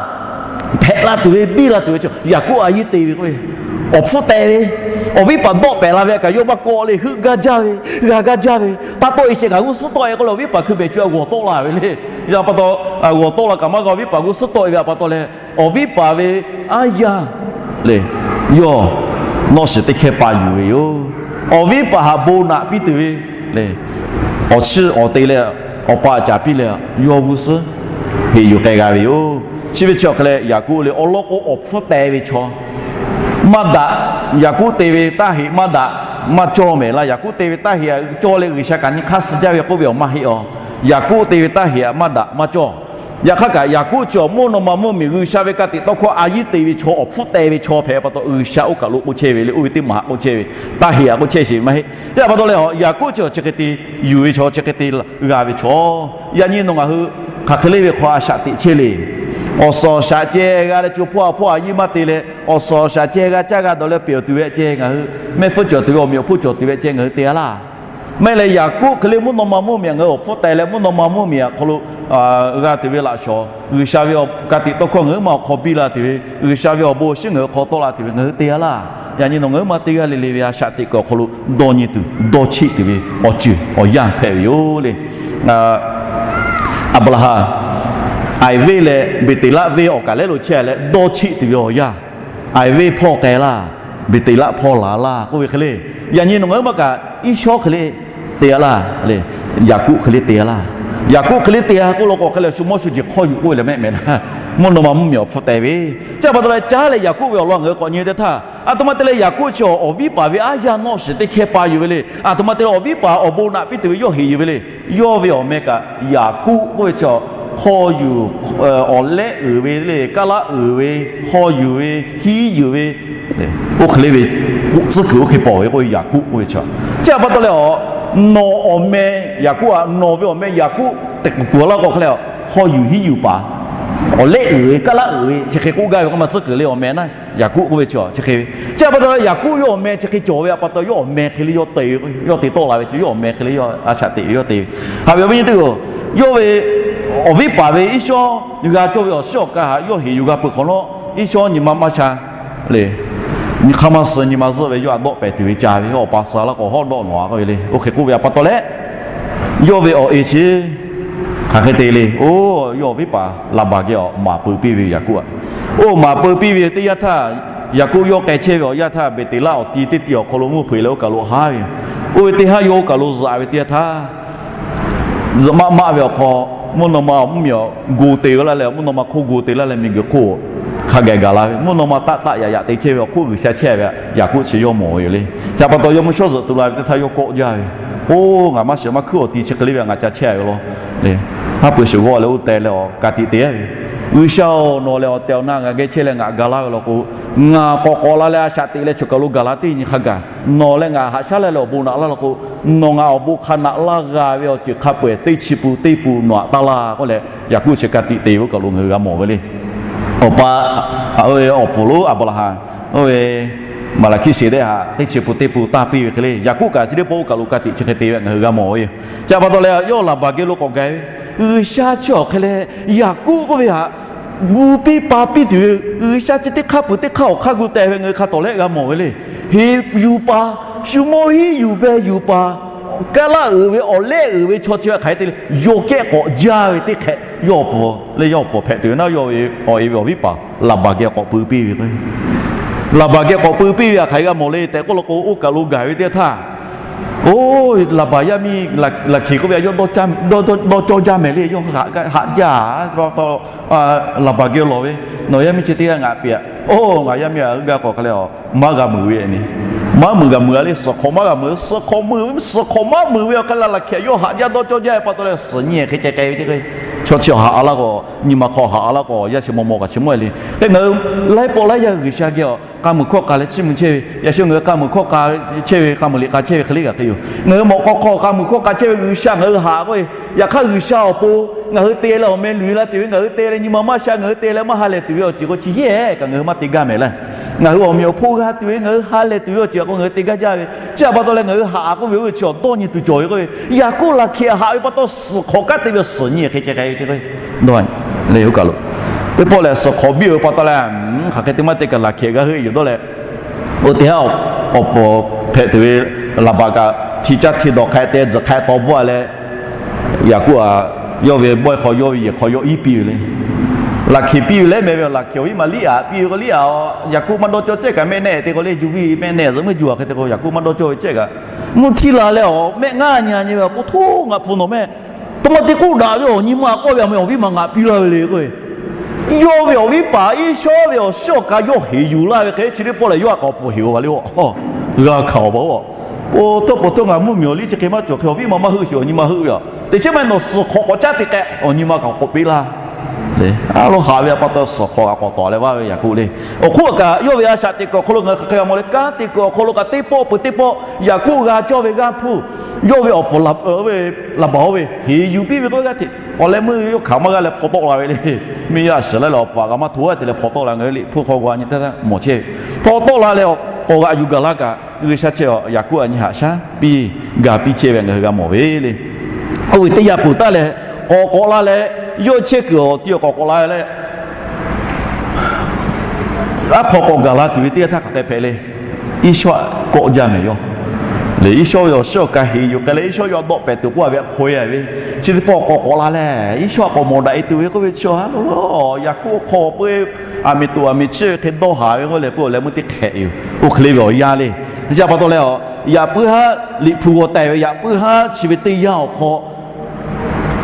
hpehꞈ la tuˬ ve biˇ la tuˬ ve chi Yaˍkoˆ a yiˇ te ve k'o, awˬ hpfuhˇ teh ve, awˬ viˉ paˍ dawˆ pehˍ la ve kaꞈ yawˇ maˇ kawˆ le, heuˆ gaˇ jaˇ ve, g'a gaˇ jaˇ ve, taˇ tawˆ e sheh ngaˬ g'uˇ suhˉ tawˆ e k'oˆ leh awˬ viˉ paˍ hkui behˬ cuˬ g'awˬ tawˆ la ve le. Yaꞈ pa taw, g'awˬ tawˆ la kaꞈ maˇ g'a, awˬ viˉ paˍ g'uˇ suhˉ tawˆ e ve awˬ pa taw leh, awˬ viˉ paˍ ve aˉ yaˇ le, yawˇ nawˬ shiˍ teˇ hkehˇ pa yuˬ ve yoˬ. Awˬ viˉ paˍ htaꞈ bon naꞈ piˇ tuˬ ve le, awˬ chiˇ awˬ te leh awˬ pa caˍ piˇ leh yawˇ g'uˇ suhˉ heꞈ yuˬ k'ai g'a ve yoˬ. Chi ve chi awˬ hk'e leh Yaˍkoˆ le awˬ lawn k'o awˬ hpfuhˇ teh ve chaw maˇ daꞈ. Yaˍkoˆ te ve taˇ heꞈ maˇ daꞈ, maˇ cawˇ mehˍ laˇ. Yaˍkoˆ te ve taˇ heꞈ cawˇ leh G'uiˬsha kaꞈ nyi hk'aˇ suh jaˇ ve k'oˆ ve awˬ maˇ heˆ a. Yaˍkoˆ te ve taˇ heꞈ maˇ daꞈ maˇ cawˇ. Yaꞈ hk'aˇ kaꞈ Yaˍkoˆ chi awˬ mvuhˇ naw ma mvuhˇmiˬ G'uiˬsha ve ka tiꞈ tawˇ hkawˇ a yiˇ te ve chaw, awˬ hpfuhˇ teh ve chaw hpehꞈ pa taw G'uiˬsha oˇ kaˬ lo k'oˆ chehˇ ve le, oˇ ve teˇ maˬ haꞈ k'oˆ chehˇ ve, taˇ heꞈ haꞈ k'oˆ chehˇ sheˍ ve maˇ heˆ. Yaꞈ pa taw leh Yaˍkoˆ chi awˬ chi hk'e te yuˬ ve chaw, chi hk'e te g'a ve chaw, yaꞈ nyi nawˬ ngaˬ hui hk'aˬ hk'e le ve hk'aw a shaꞈ teꞈ chehˇ le. Awˬ suhˍ awˬ shaꞈ ceh g'a leh co hpawˇ ha hpawˇ a yiˇ maˇ te leh, awˬ suhˍ awˬ shaꞈ ceh g'a caˇ g'a dawˬ leh peuˬ tuˬ ve ceh ngaˬ hui, mehˆ hpfuhˇ cawˬ tuˬ ve, awˬ meꞈ awˬ hponˇ cawˬ tuˬ ve ceh ngaˬ hui te a laˇ. Maˇ heˆ leh Yaˍkoˆ hk'e le mvuhˇ naw ma mvuhˇmiˬ ngaˬ hui awˬ hpfuhˇ teh leh mvuhˇ naw ma mvuhˇmiˬ awˬ hk'aw lo g'a tuˬ ve laꞈ shawˍ, G'uiˬsha ve awˬ ka tiꞈ tawˇ hkawˇ ngaˬ hui maˇ awˬ hk'aw biˇ la tuˬ ve, G'uiˬsha ve awˬ bon awˬ shinˉ ngaˬ hui hk'aw tawˆ la tuˬ ve ngaˬ hui te a laˇ. Yaꞈ nyi nawˬ ngaˬ hui maˇ teˇ g'aˇ le le ve a shaꞈ teꞈ kuiˬ awˬ hk'aw lo dawˇ nyi tuˬ dawˇ cheˆ tuˬ ve awˬ ceuˬ awˬ yanˇ hpehꞈ ve yoˬ le. Aˍbraˍhanˍ, Aiˍ venˇ leh Beˍteˍlaˆ venˇ awˬ kaˬ lehˉ lo chehˇ leh dawˇ cheˆ tuˬ ve awˬ yanˇ, Aiˍ venˇ hpawˇ k'ai laˇ, Beˍteˍlaˆ hpawˇ laˬ laˇ k'oˆ ve hk'e le. Yaꞈ nyi nawˬ ngaˬ hui maˇ kaꞈ Iˉsawˇ hk'e le te a laˇ le, Yaˍkoˆ hk'e le te a laˇ. Yaˍkoˆ hk'e le te a k'oˆ law k'o hk'e leh shu mawˇ shu jeˬ hk'aw yuˬ k'oˆ ve leh mehˆ mehˍ laˇ. Mvuhˇ naw ma mvuhˇmiˬ awˬ hpfuhˇ teh ve, chi pa taw leh caˉ leh Yaˍkoˆ ve awˬ lawn ngaˬ hui k'awꞈ nyi teˇ htaˇ, a htoꞈ ma te leh Yaˍkoˆ chi awˬ viˉ paˍ ve aˉ yaˇ nawˇ shiˍ teˇ hkehˇ pa yuˬ ve le. A htoꞈ ma te leh awˬ viˉ paˍ awˬ bon naꞈ piˇ tuˬ ve yawˇ heꞈ yuˬ ve le. Yawˇ ve awˬ meh kaꞈ Yaˍkoˆ k'oˆ ve chi hk'aw yuˬ, awˬ lehˆ uiˍ ve le, kaˇ laˇ uiˍ ve, hk'aw yuˬ ve, hiˉ yuˬ ve, oˇ hk'e le ve, tcuhˉ kuiˬ oˇ hk'e paw ve k'oˆ ve Yaˍkoˆ k'oˆ ve chi. Chi pa taw leh a, nawˬ awˬ meh Yaˍkoˆ a, nawˬ ve awˬ meh Yaˍkoˆ tehꞈ kuˬ kuˬ laˇ k'o hk'e leh, hk'aw yuˬ hiˉ yuˬ paˍ, awˬ lehˆ uiˍ ve, kaˇ laˇ uiˍ ve chi hk'e k'oˆ gaˇ ve k'o maˇ tcuhˉ kuiˬ le awˬ meh naˉ. Yaˍkoˆ k'oˆ ve chi chi hk'e ve. Chi htaꞈ pa taw Yaˍkoˆ yawˇ awˬ meh chi hk'e cawˬ ve htaꞈ pa taw, yawˇ awˬ meh hk'e le yawˇ te ve, yawˇ te tawˆ la ve chi, yawˇ awˬ meh hk'e le yawˇ a shaꞈ teꞈ ve yawˇ te ve. Haꞈ ve awˬ viˉ nyi teˇ-oˬ, yawˇ ve awˬ viˉ paˍ ve Iˉsawˇ g'a cawˇ ve awˬ shiˉ awˬ ka htaꞈ yawˇ heˍ yuˬ g'a peuˬ hk'awꞈ nawˉ, Iˉsawˇ nyi ma maˇ sha le. Nyi hk'aˇ maˇ suh, nyi ma zuhˆ ve yawˇ htaꞈ dawˆ pehˍ tuˬ ve ca ve, yawˇ awˬ pa suh laˇ k'o hawˉ dawˆ nawˬ a k'oˆ ve le. Oˇ hk'e k'oˆ ve htaꞈ pa taw leh, yawˇ ve awˬ e chi hk'aˬ hk'e te le. Oˇ, yawˇ awˬ viˉ paˍ Laˍbaˍ geh awˬ maˍ peu piˇ ve Yaˍkoˆ aꞈ. Oˇ maˍ peu piˇ ve teˇ yanˇ htaˇ, Yaˍkoˆ yawˇ k'ai chehˇ ve awˬ yanˇ htaˇ, Beˍteˍlaˆ awˬ ti teˇ ti awˬ hk'aw lo mvuhˇ hpeuꞈ leh oˇ kaˬ lo haˉ ve yoˬ. Oˇ ve teˇ haˉ yawˇ oˇ kaˬ lo zuhꞈ ve teˇ yanˇ htaˇ, zuhꞈ maˆ maˆ ve awˬ hk'aw, mvuhˇ naw ma awˬ mvuhˇmiˬ awˬ go te laˇ leh, mvuhˇ naw ma hk'oˆ go te laˇ leh miˬguiˬ hk'oˆ hk'a gaˬ gaˬ la ve, mvuhˇ naw ma taˆ taˆ yaꞈ yaꞈ te chehˇ ve awˬ hk'oˆ G'uiˬsha chehˇ ve Yaˍkoˆ chi yawˇ mawˬ ve yoˬ le. Chi htaꞈ pa taw yawˇ mvuhˇ shawˉ zuhꞈ tu la ve teˇ htaˇ yawˇ kawˆ jaˇ ve, Oˇ, ngaˬ maˇ shiˍ maˇ hkuiˉ awˬ ti chi hk'e le ve ngaˬ ca chehˇ ve law le. Haˉ pui shiˍ g'awˇ leh oˇ teh leh awˬ ka tiꞈ te ve, G'uiˬsha-oˬ, nawˬ lehˬ awˬ tehˬ awˬ na ngaˬ geh chehˇ leh ngaˬ ga laˇ ve law k'o, ngaˬ k'awꞈ k'awꞈ la leh a shaꞈ teꞈ leh choˬ kaˬ lo gaˬ la teˇ nyi hk'a gaˬ, nawˬ leh ngaˬ haꞈ shaˉ laˇ leh awˬ bon naꞈ laˇ law k'o, nawˬ ngaˬ awˬ bon hk'a naꞈ laˇ g'a ve awˬ ceuˬ hk'a peu-eˬ teˇ chi pun teˇ pun nawˬ htaꞈ taˇ laˇ k'oˆ leh, Yaˍkoˆ chi ka tiꞈ te ve oˇ kaˬ lo ngaˬ hui g'a mawˬ ve le. Awˬ pa, oˇ ve awˬ pfuhˍ lonˉ Aˍbraˍhanˍ, oˇ ve Maˍlaˍhkiˆseˍdehˇ htaꞈ teˇ chi pun teˇ pun tanˇ piˇ ve hk'e le, Yaˍkoˆ kaꞈ chi teˇ pawˆ oˇ kaˬ lo ka tiꞈ chi hk'e te ve ngaˬ hui g'a mawˬ ve yoˬ. Chi htaꞈ pa taw leh yawˇ Laˍbaˍ geh lo k'awꞈ gaˬ ve, G'uiˬsha chi awˬ hk'e leh Yaˍkoˆ k'oˆ ve htaꞈ gu piˇ pa piˇ tuˬ ve, G'uiˬsha chi teˇ hk'aˇ peuˬ teˇ hk'aˇ awˬ hk'aˇ gu teh ve ngaˬ hui hk'a tawˍ lehˆ g'a mawˬ ve le. Heˍ yuˬ paˍ, shu mawˇ hiˉ yuˬ veh yuˬ paˍ, kaˇ laˇ uiˍ ve awˬ lehˆ uiˍ ve chaw chi ve hk'aˬ hk'e te le, yawˇ kehˉ k'awꞈ jaˇ ve teˇ hk'ehꞈ yawˇ awˬ pfuhˍ leh yawˇ awˬ pfuhˍ hpehꞈ tuˬ ve naˉ, yawˇ ve awˬ e ve awˬ viˉ paˍ Laˍbaˍ geh k'awꞈ peu piˇ ve k'o, Laˍbaˍ geh k'awꞈ peu piˇ ve htaꞈ hk'aˬ hk'e g'a mawˬ le tehꞈ k'oˆ law k'o, oˇ kaˬ lo gaˬ ve teˇ htaˇ, oˇ, Laˍbaˍ yaˇ miˇ Laˍhkeˍ k'oˆ ve yawˇ dawˇ cawˇ jaˇ mehˍ le, yawˇ haꞈ jaˇ. Laˍbaˍ geh lawˬ ve, Nawˬ yaˇ miˇ chi teˇ g'aˇ ngaˬ piˇ-aꞈ. Oˇ, ngaˬ yaˇ miˇ-aꞈ, g'aˇ k'awꞈ hk'a leh maˇ g'a muiˬ ve ni, maˇ muiˬ g'a muiˬ-a le. Suhˍ hk'awꞈ maˇ g'a muiˬ, suhˍ hk'awꞈ muiˬ, suhˍ hk'awꞈ maˇ muiˬ ve awˬ hk'aˇ la Laˍhkeˍ yawˇ haꞈ jaˇ dawˇ cawˇ jaˇ ve pa taw leh suhˍ nyi hk'e ceh k'ai ve ce. Chaw chi haꞈ-a laˇ k'o, nyi ma hk'aw haꞈ-a laˇ k'o, yaˇ chi maw maw kaꞈ chi mawˇ-e le. Hk'e ngaˬ hui laiˉ pawˆ laiˉ yaˇ G'uiˬsha geh k'aˇ muiˬ hkawˇ k'a leh chiˇ mvuh chehˇ ve, yaꞈ shu ngaˬ hui k'aˇ muiˬ hkawˇ k'a chehˇ ve, k'aˇ muiˬ liꞈ k'a chehˇ ve hk'e le kaꞈ hk'e yoˬ. Ngaˬ hui mawꞈ k'aw hk'aw k'a muiˬ hkawˇ k'a chehˇ ve G'uiˬsha ngaˬ hui haꞈ k'oˆ ve, yaꞈ hk'aˇ G'uiˬsha awˬ pon ngaˬ hui te leh awˬ meh luˬ la tuˬ ve, ngaˬ hui te leh nyi ma maˇ sha, ngaˬ hui te leh maˇ ha lehˬ tuˬ ve awˬ ceuˬ k'o chi yehˬ kaꞈ ngaˬ hui maˇ te gaˇ mehˍ le. Ngaˬ hui awˬ meꞈ awˬ hponˇ g'a tuˬ ve, ngaˬ hui ha lehˬ tuˬ ve awˬ ceuˬ k'o ngaˬ hui te gaˇ jaˇ ve. Chi htaꞈ pa taw leh ngaˬ hui haꞈ k'oˆ ve oˇ ve chi awˬ dawˇ nyi tuˬ cawˬ ve k'oˆ ve, Yaˍkoˆ Laˍhkeˍ haꞈ ve pa taw suhˍ hk'awꞈ kanˉ te ve suhˍ nyi hk'e ceh k'ai ve ce. Dawˇ le oˇ kaˬ lo teˇ pawˆ lehˬ suhˍ hk'awꞈ biˇ-oˬ ve pa taw leh, hk'aˬ hk'e te maˇ te kaꞈ Laˍhkeˍ g'a heuˆ-e yoˬ dawˇ leh, oˇ teˇ haˉ awˬ pfuhˍ hpehꞈ tuˬ ve Laˍbaˍ kaꞈ hti caˇ hti dawˬ hk'a te tzuhˬ hk'a taw bvuhˆ-a leh, Yaˍkoˆ-aꞈ, yawˇ ve bawehˇ hk'aw yawˇ ve yehˬ hk'aw yawˇ iˉ piˇ ve le. Laˍhkeˍ piˇ ve lehˬ mehˍ ve, Laˍhkeˍ awˬ viˉ ma Liˉaꞈ piˇ ve k'o, Liˉaꞈ-oˬ, Yaˍkoˆ maˇ dawˇ cawˇ cehˇ kaꞈ mehˆ nehˆ te k'o le, juˇ viˇ mehˆ nehˆ zuhꞈ meuˇ juˇ-a hk'e te k'o Yaˍkoˆ maˇ dawˇ cawˇ ve cehˇ kaꞈ, mvuhˇ htiˇ la leh awˬ mehˆ ngaˇ nyi nyi ve awˬ pon htoˇ ngaˬ hpu nawˬ mehˆ, taˇ maˇ te k'oˆ daꞈ ve awˬ nyi ma k'oˆ ve, a meh awˬ viˉ ma ngaˬ piˇ laˇ ve le k'o, yawˇ ve awˬ viˉ paˍ Iˉsawˇ ve awˬ shiˉ awˬ ka yawˇ heˍ yuˬ laˇ ve hk'e chi teˇ pawˆ lehˬ yawˇ htaꞈ k'awꞈ pfuhˍ heˍ-oˬ va le. G'a hkanˍ-oˬ pa-oˬ. Oˇ, htoˇ pawˍ htoˇ ngaˬ mvuhˇmiˬ awˬ liˇ chi hk'e maˇ cawˬ hk'e awˬ viˉ ma maˇ heuˆ sheˍ awˬ nyi ma heuˆ ve a. Teꞈ chiˉ maˇ heˆ nawˬ suhˍ hk'awꞈ k'awꞈ caˉ te k'ai awˬ nyi ma kaꞈ k'awꞈ peꞈ laˇ. Aˉ lawˉ haꞈ ve pa taw suhˍ hk'awꞈ kaꞈ k'awꞈ tawˍ leh vaˇ ve Yaˍkoˆ le. Awˬ hk'oˆ kaꞈ yawˇ ve a shaꞈ teꞈ kuiˬ awˬ hk'aw lo ngaˬ hui hk'aˬ hk'e g'a mawˬ le, kanˉ te kuiˬ awˬ hk'aw lo kaꞈ teˇ pawˆ peuˬ teˇ pawˆ Yaˍkoˆ g'a cawˇ ve g'aˇ hpuˇ, yawˇ ve awˬ pfuhˍ Laˍbaˍ-oˬ ve heˍ yuˬ piˇ ve k'oˆ ve g'aˇ hteꞈ awˬ leh meuˇ yawˇ hkanˍ maˇ g'a leh hpaw tawˆ la ve le. Miˇ yaˇ a shiˍ laˇ leh awˬ pfuhˍ kaꞈ maˇ hto-a te leh hpaw tawˆ la, ngaˬ hui liꞈ hpu hk'aw g'a nyi teˇ htaˇ mawˬ chehˇ ve. Hpaw tawˆ la leh awˬ k'awꞈ g'aꞈ yuˬ gaˬ laˇ kaꞈ, G'uiˬsha chi Yaˍkoˆ-aꞈ nyi haꞈ shaˉ piˇ ga piˇ chehˇ ve ngaˬ hui g'a mawˬ ve le. Oˇ ve teˇ yanˇ peuˬ taˉ leh, k'awꞈ k'awꞈ la leh, yawˇ chehˇ kuiˬ awˬ ti awˬ k'awꞈ k'awꞈ la leh, aˉ hk'aw k'awꞈ gaˬ la tuˬ ve teˇ yanˇ htaˇ hk'aˬ hk'e hpehꞈ le. Iˉsawˇ-aꞈ kawˆ jaˇ mehˍ yawˇ le. Iˉsawˇ ve awˬ shiˉ awˬ ka heˍ yuˬ k'ai leh Iˉsawˇ yawˇ dawˆ pehˍ tuˬ k'oˆ-a ve hk'aw e ve, chi teˇ pawˆ k'awꞈ k'awꞈ la leh, Iˉsawˇ-aꞈ k'awꞈ mawˬ daꞈ e tuˬ ve k'oˆ ve chi a lo, Yaˍkoˆ awˬ hk'aw peuˬ-e, aˬ miˍ toꞈ aˬ miˍ chiˇ ve hk'e dawˇ haˍ ve k'oˆ leh peuˬ leh meuˇ teˇ hk'ehꞈ yoˬ. Oˇ hk'e le ve awˬ yanˇ le. Chi pa taw leh, yaꞈ puiˉ haˉ liꞈ hpu g'aw teh ve, yaꞈ puiˉ haˉ chi ve teˇ yanˇ awˬ hk'aw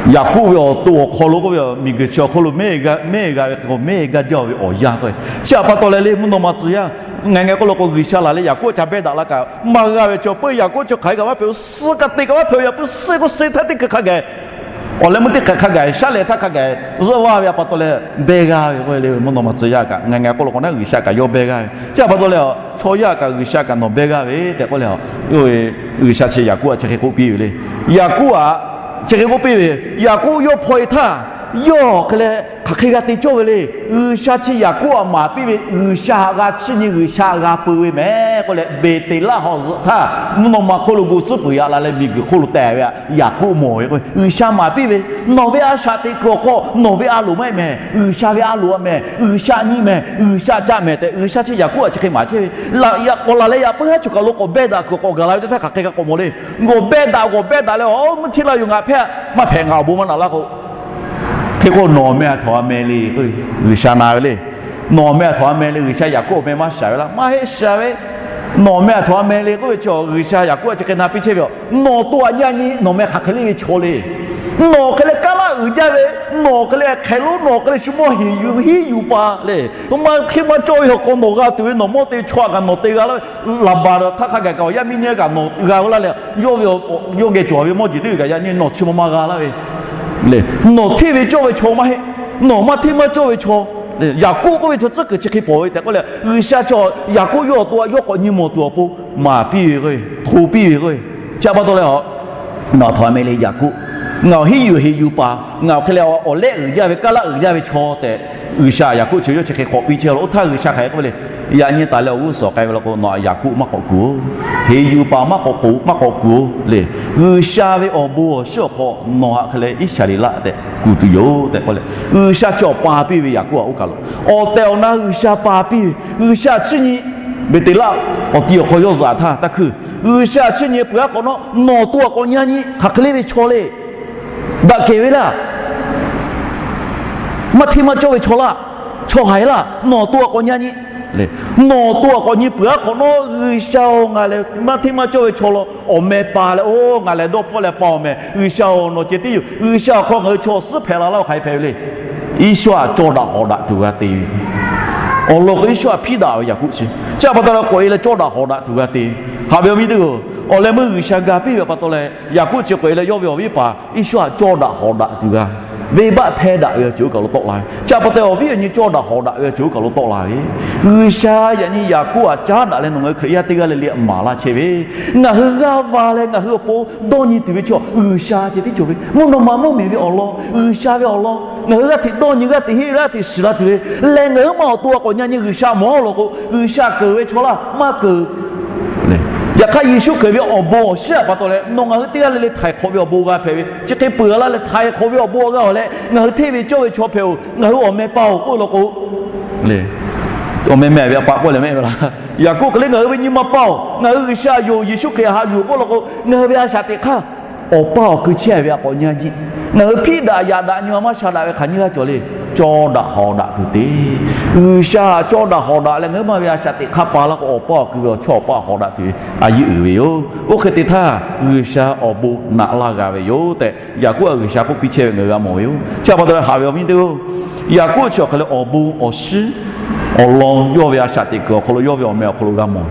Yaˍkoˆ ve awˬ to awˬ hk'aw lo k'oˆ ve, miˬguiˬ chi awˬ hk'aw lo mehˆ g'a, mehˆ g'a ve hk'e k'o mehˆ g'a jaˇ ve awˬ yanˇ k'o, chi htaꞈ pa taw leh le mvuhˇ naw ma tcuh yaˇ, ngaˬ ngaˬ k'oˆ lo k'o G'uiˬsha laˬ leh Yaˍkoˆ ca behˇ daꞈ la kaꞈ maˇ g'a ve chaw peuˬ-e, Yaˍkoˆ chi hk'aˬ hk'e kaꞈ maˇ hpehꞈ-o, suh ka te kaꞈ maˇ hpehꞈ-o, yaꞈ puiˉ suh k'o suh htaˇ teˇ hkui hk'a gaˬ awˬ leh meuˇ teˇ hk'ehꞈ hk'a gaˬ, shaˉ lehˬ htaˇ hk'a gaˬ zuhˆ vaˇ ve pa taw leh, behˇ g'aˇ ve k'oˆ ve le. Mvuhˇ naw ma tcuh yaˇ kaꞈ ngaˬ ngaˬ k'oˆ lo k'o naˉ G'uiˬsha kaꞈ yawˇ behˇ g'aˇ ve. Chi htaꞈ pa taw leh, chaw yaˇ kaꞈ G'uiˬsha kaꞈ nawˬ behˇ g'aˇ ve tehꞈ k'oˆ leh, G'uiˬsha chi Yaˍkoˆ-aꞈ chi hk'e k'oˆ piˇ ve le. Yaˍkoˆ-aꞈ chi hk'e k'oˆ piˇ ve, Yaˍkoˆ yawˇ hpaw-e htaˇ, Yawˇ hk'e leh hk'aˬ hk'e g'a te cawˇ ve le. G'uiˬsha chi Yaˍkoˆ htaꞈ maˍ piˇ ve, G'uiˬsha htaꞈ g'a chiˇ nyi, G'uiˬsha htaꞈ g'a peu ve mehˍ k'oˆ leh, Beˍteˍlaˆ hawˍ zuhꞈ htaˇ mvuhˇ naw ma hk'oˆ lo gu tcuhˉ peuˬ yaꞈ la leh miˬguiˬ hk'oˆ lo teh ve Yaˍkoˆ mawˬ ve k'o, G'uiˬsha maˍ piˇ ve, nawˬ ve a shaꞈ teꞈ kuiˬ awˬ hk'aw nawˬ ve a loˍ maˇ heˆ mehˍ. G'uiˬsha ve a loˍ a mehˍ, G'uiˬsha nyi mehˍ, G'uiˬsha caˆ mehˍ tehꞈ, G'uiˬsha chi Yaˍkoˆ htaꞈ chi hk'e maˍ chehˇ ve. Laꞈ yaꞈ k'awꞈ laˬ leh yaꞈ puiˉ haˉ choˬ kaˬ lo k'awꞈ behˇ daꞈ kuiˬ k'awꞈ gaˬ la ve teˇ htaˇ hk'aˬ hk'e g'a k'awꞈ mawˬ le. G'awˬ behˇ daꞈ, g'awˬ behˇ daꞈ leh, Aˬ, mvuhˇ hteˇ laˇ yoˬ, ngaˬ hpehˇ maˇ hpehꞈ, ngaˬ awˬ bon maˇ naꞈ laˇ k'o, hk'e k'o nawˬ meh a htawnˍ a meh le k'oˆ ve, G'uiˬsha na ve le. Nawˬ meh a htawnˍ a meh le, G'uiˬsha Yaˍkoˆ awˬ meh maˇ shaˍ ve laˇ, maˇ heˆ shaˍ ve. Nawˬ meh a htawnˍ a meh le k'oˆ ve chi G'uiˬsha Yaˍkoˆ htaꞈ chi hk'e na piˇ chehˇ ve yoˬ. Nawˬ to aꞈ nyi a nyi nawˬ meh hk'aˬ hk'e le ve chaw le. Nawˬ hk'e leh kaˉ laˇ uiˍ jaˇ ve, nawˬ hk'e leh hk'ehꞈ lonˉ, nawˬ hk'e leh shu mawˇ heˍ yuˬ hiˉ yuˬ pa le. Maˇ hk'e maˇ cawˇ ve awˬ hk'aw nawˬ g'a tuˬ ve, nawˬ mawˇ te ve chaw htaꞈ kaꞈ nawˬ te g'a laˇ ve, laˍ baˬ htaˇ hk'a gaˬ kaꞈ awˬ yaˇ miˇ nyiˇ g'aˇ kaꞈ nawˬ g'a laˇ leh, yawˇ ve, yawˇ geh cawˬ ve mawˇ jeˬ teˇ g'aˇ kaꞈ yaꞈ nyi nawˬ chi ma ma g'a laˇ ve le. Nawˬ hteˇ ve cawˇ ve chaw maˇ heˆ. Nawˬ maˇ hteˇ maˇ cawˇ ve chaw. Yaˍkoˆ k'oˆ ve chaw tcuhˉ kuiˬ chi hk'e pawˍ ve tehꞈ k'oˆ leh, G'uiˬsha chaw Yaˍkoˆ yawˇ awˬ to aꞈ yawˇ k'awꞈ nyi mawˬ tuˬ awˬ pon maˍ piˇ ve k'o, hto piˇ ve k'o, chi pa taw leh, nawˬ a htawnˍ a meh le Yaˍkoˆ, ngaˬ awˬ hiˉ yuˬ heˍ yuˬ paˍ, ngaˬ awˬ hk'e leh awˬ lehˆ uiˍ jaˇ ve, kaˉ laˇ uiˍ jaˇ ve chaw tehꞈ, G'uiˬsha Yaˍkoˆ chi yawˇ chi hk'e k'awꞈ piˇ chehˇ lo. Oˇ htaˇ G'uiˬsha hk'aˬ hk'e k'oˆ ve le. Yaꞈ nyi taˍ leh awˬ g'uˇ suhˍ k'ai ve law k'o, nawˬ aꞈ Yaˍkoˆ maˇ k'awꞈ kuˬ-oˬ. Heˍ yuˬ paˍ maˇ k'awꞈ k'oˍ, maˇ k'awꞈ kuˬ-oˬ le. G'uiˬsha ve awˬ bon awˬ shiˉ awˬ hk'aw nawˬ haꞈ hk'e leh Iˉsaˍreˍlaˆ tehꞈ kuˬ tuˬ yoˬ tehꞈ k'oˆ leh, G'uiˬsha chi awˬ pa piˇ ve Yaˍkoˆ aꞈ oˇ kaˬ lo, awˬ tehˬ awˬ na G'uiˬsha pa piˇ ve. G'uiˬsha chiˇ nyi Beˍteˍlaˆ awˬ ti awˬ hk'aw yawˇ zuhꞈ htaˇ, taˇ hkuiˇ G'uiˬsha chiˇ nyi peuˬ aˉ hk'awꞈ nawˉ, nawˬ to aꞈ k'awꞈ nyi a nyi hk'aˬ hk'e le ve chaw le. Daꞈ kehˬ ve laˇ. Maˇ hteˇ maˇ cawˇ ve chaw laˇ. Chaw haiˬ laˇ. Nawˬ to aꞈ k'awꞈ nyi a nyi le. Nawˬ to aꞈ k'awꞈ nyi peuˬ aˉ hk'awꞈ nawˉ, G'uiˬsha-oˬ, ngaˬ lehˬ maˇ hteˇ maˇ cawˇ ve chaw law, awˬ meh pa leh, oˇ ngaˬ lehˬ dawˇ hpfuhˆ leh pa awˬ meh, G'uiˬsha-oˬ, nawˬ ceh tiˉ yoˬ. G'uiˬsha awˬ hk'aw ngaˬ hui chaw suhˉ hpehꞈ la laˇ-oˬ, hk'aˬ hk'e hpehꞈ ve le. Iˉsawˇ htaꞈ cawˇ daꞈ hawˍ daꞈ tuˬ g'a te ve awˬ lawn k'o, Iˉsawˇ htaꞈ hpiˇ daꞈ ve Yaˍkoˆ chi, chi pa taw leh k'awꞈ e leh cawˇ daꞈ hawˍ daꞈ tuˬ g'a te. Haꞈ ve awˬ viˉ teˇ hpaˍ-oˬ, awˬ leh meuˇ G'uiˬsha ga piˇ ve pa taw leh, Yaˍkoˆ chi k'awꞈ e leh yawˇ ve awˬ viˉ paˍ Iˉsawˇ htaꞈ cawˇ daꞈ hawˍ daꞈ tuˬ g'a, venˇbaˆ hpehˇ daꞈ ve awˬ ceuˬ oˇ kaˬ lo tawˆ la ve. Chi pa taw awˬ viˉ awˬ nyi cawˇ daꞈ hawˍ daꞈ ve awˬ ceuˬ oˇ kaˬ lo tawˆ la ve. G'uiˬsha yaꞈ nyi Yaˍkoˆ htaꞈ caˉ daꞈ leh nawˬ ngaˬ hui Hkriꞈ yaˇ teˇ g'aˇ le le maˍ laˇ chehˇ ve, ngaˬ hui g'aˇ va leh ngaˬ hui awˬ pon dawˇ nyi tuˬ ve chaw G'uiˬsha ceh tiˉ cawˬ ve. Mvuhˇ naw ma mvuhˇmiˬ ve awˬ lawn, G'uiˬsha ve awˬ lawn ngaˬ hui g'aˇ hteꞈ dawˇ nyi, g'aˇ hteꞈ heˆ, g'aˇ hteꞈ shiˍ la tuˬ ve lehˬ, ngaˬ hui maˇ awˬ to aꞈ k'awꞈ nyi a nyi G'uiˬsha mawˬ law k'o, G'uiˬsha keunˍ ve chaw laˇ maˇ keunˍ. Yaꞈ hk'aˇ Yeˍsuˆ Hkriꞈ ve awˬ bon awˬ shiˉ htaꞈ pa taw leh nawˬ ngaˬ hui teˇ g'aˇ le le htaiˍ hk'awꞈ ve awˬ bon g'a hpehꞈ ve. Chi hk'e peuˬ laˇ leh htaiˍ hk'awꞈ ve awˬ bon g'a hawˬ leh, ngaˬ hui hteˇ ve cawˇ ve chaw hpehꞈ-oˬ, ngaˬ hui awˬ meh pa-oˬ k'oˆ law k'o, awˬ meh meh ve a pa k'oˆ leh mehˆ ve laˇ. Yaˍkoˆ hk'e le ngaˬ hui ve nyi ma pa-oˬ, ngaˬ hui G'uiˬsha yoˬ, Yeˍsuˆ Hkriꞈ haꞈ yuˬ k'oˆ law k'o, ngaˬ hui ve a shaꞈ teꞈ hk'aˇ awˬ pa awˬ kui chehˇ ve aꞈ k'awꞈ nyi a nyi. Ngaˬ hui hpiˇ daꞈ yaꞈ daꞈ nyi ma maˇ sha daꞈ ve hk'aˬ nyiˇ g'aˇ cawˬ le. Cawˇ daꞈ hawˍ daꞈ tuˬ te. G'uiˬsha cawˇ daꞈ hawˍ daꞈ leh ngaˬ hui maˇ ve a shaꞈ teꞈ hk'aˇ pa laˇ k'o, awˬ pa awˬ kui ve awˬ chawˇ awˬ paˇ hawˍ daꞈ tuˬ ve a yeˇ uiˍ ve yoˬ. Oˇ hk'e te htaˇ G'uiˬsha awˬ bon naꞈ laˇ g'a ve yoˬ tehꞈ Yaˍkoˆ htaꞈ G'uiˬsha k'oˆ piˇ chehˇ ve ngaˬ hui g'a mawˬ ve yoˬ. Chi pa taw leh haꞈ ve awˬ viˉ teˇ-oˬ, Yaˍkoˆ chi awˬ hk'e leh awˬ bon awˬ shiˉ awˬ lawn yawˇ ve a shaꞈ teꞈ kuiˬ awˬ hk'aw lo yawˇ ve awˬ meh awˬ hk'aw lo g'a mawˬ.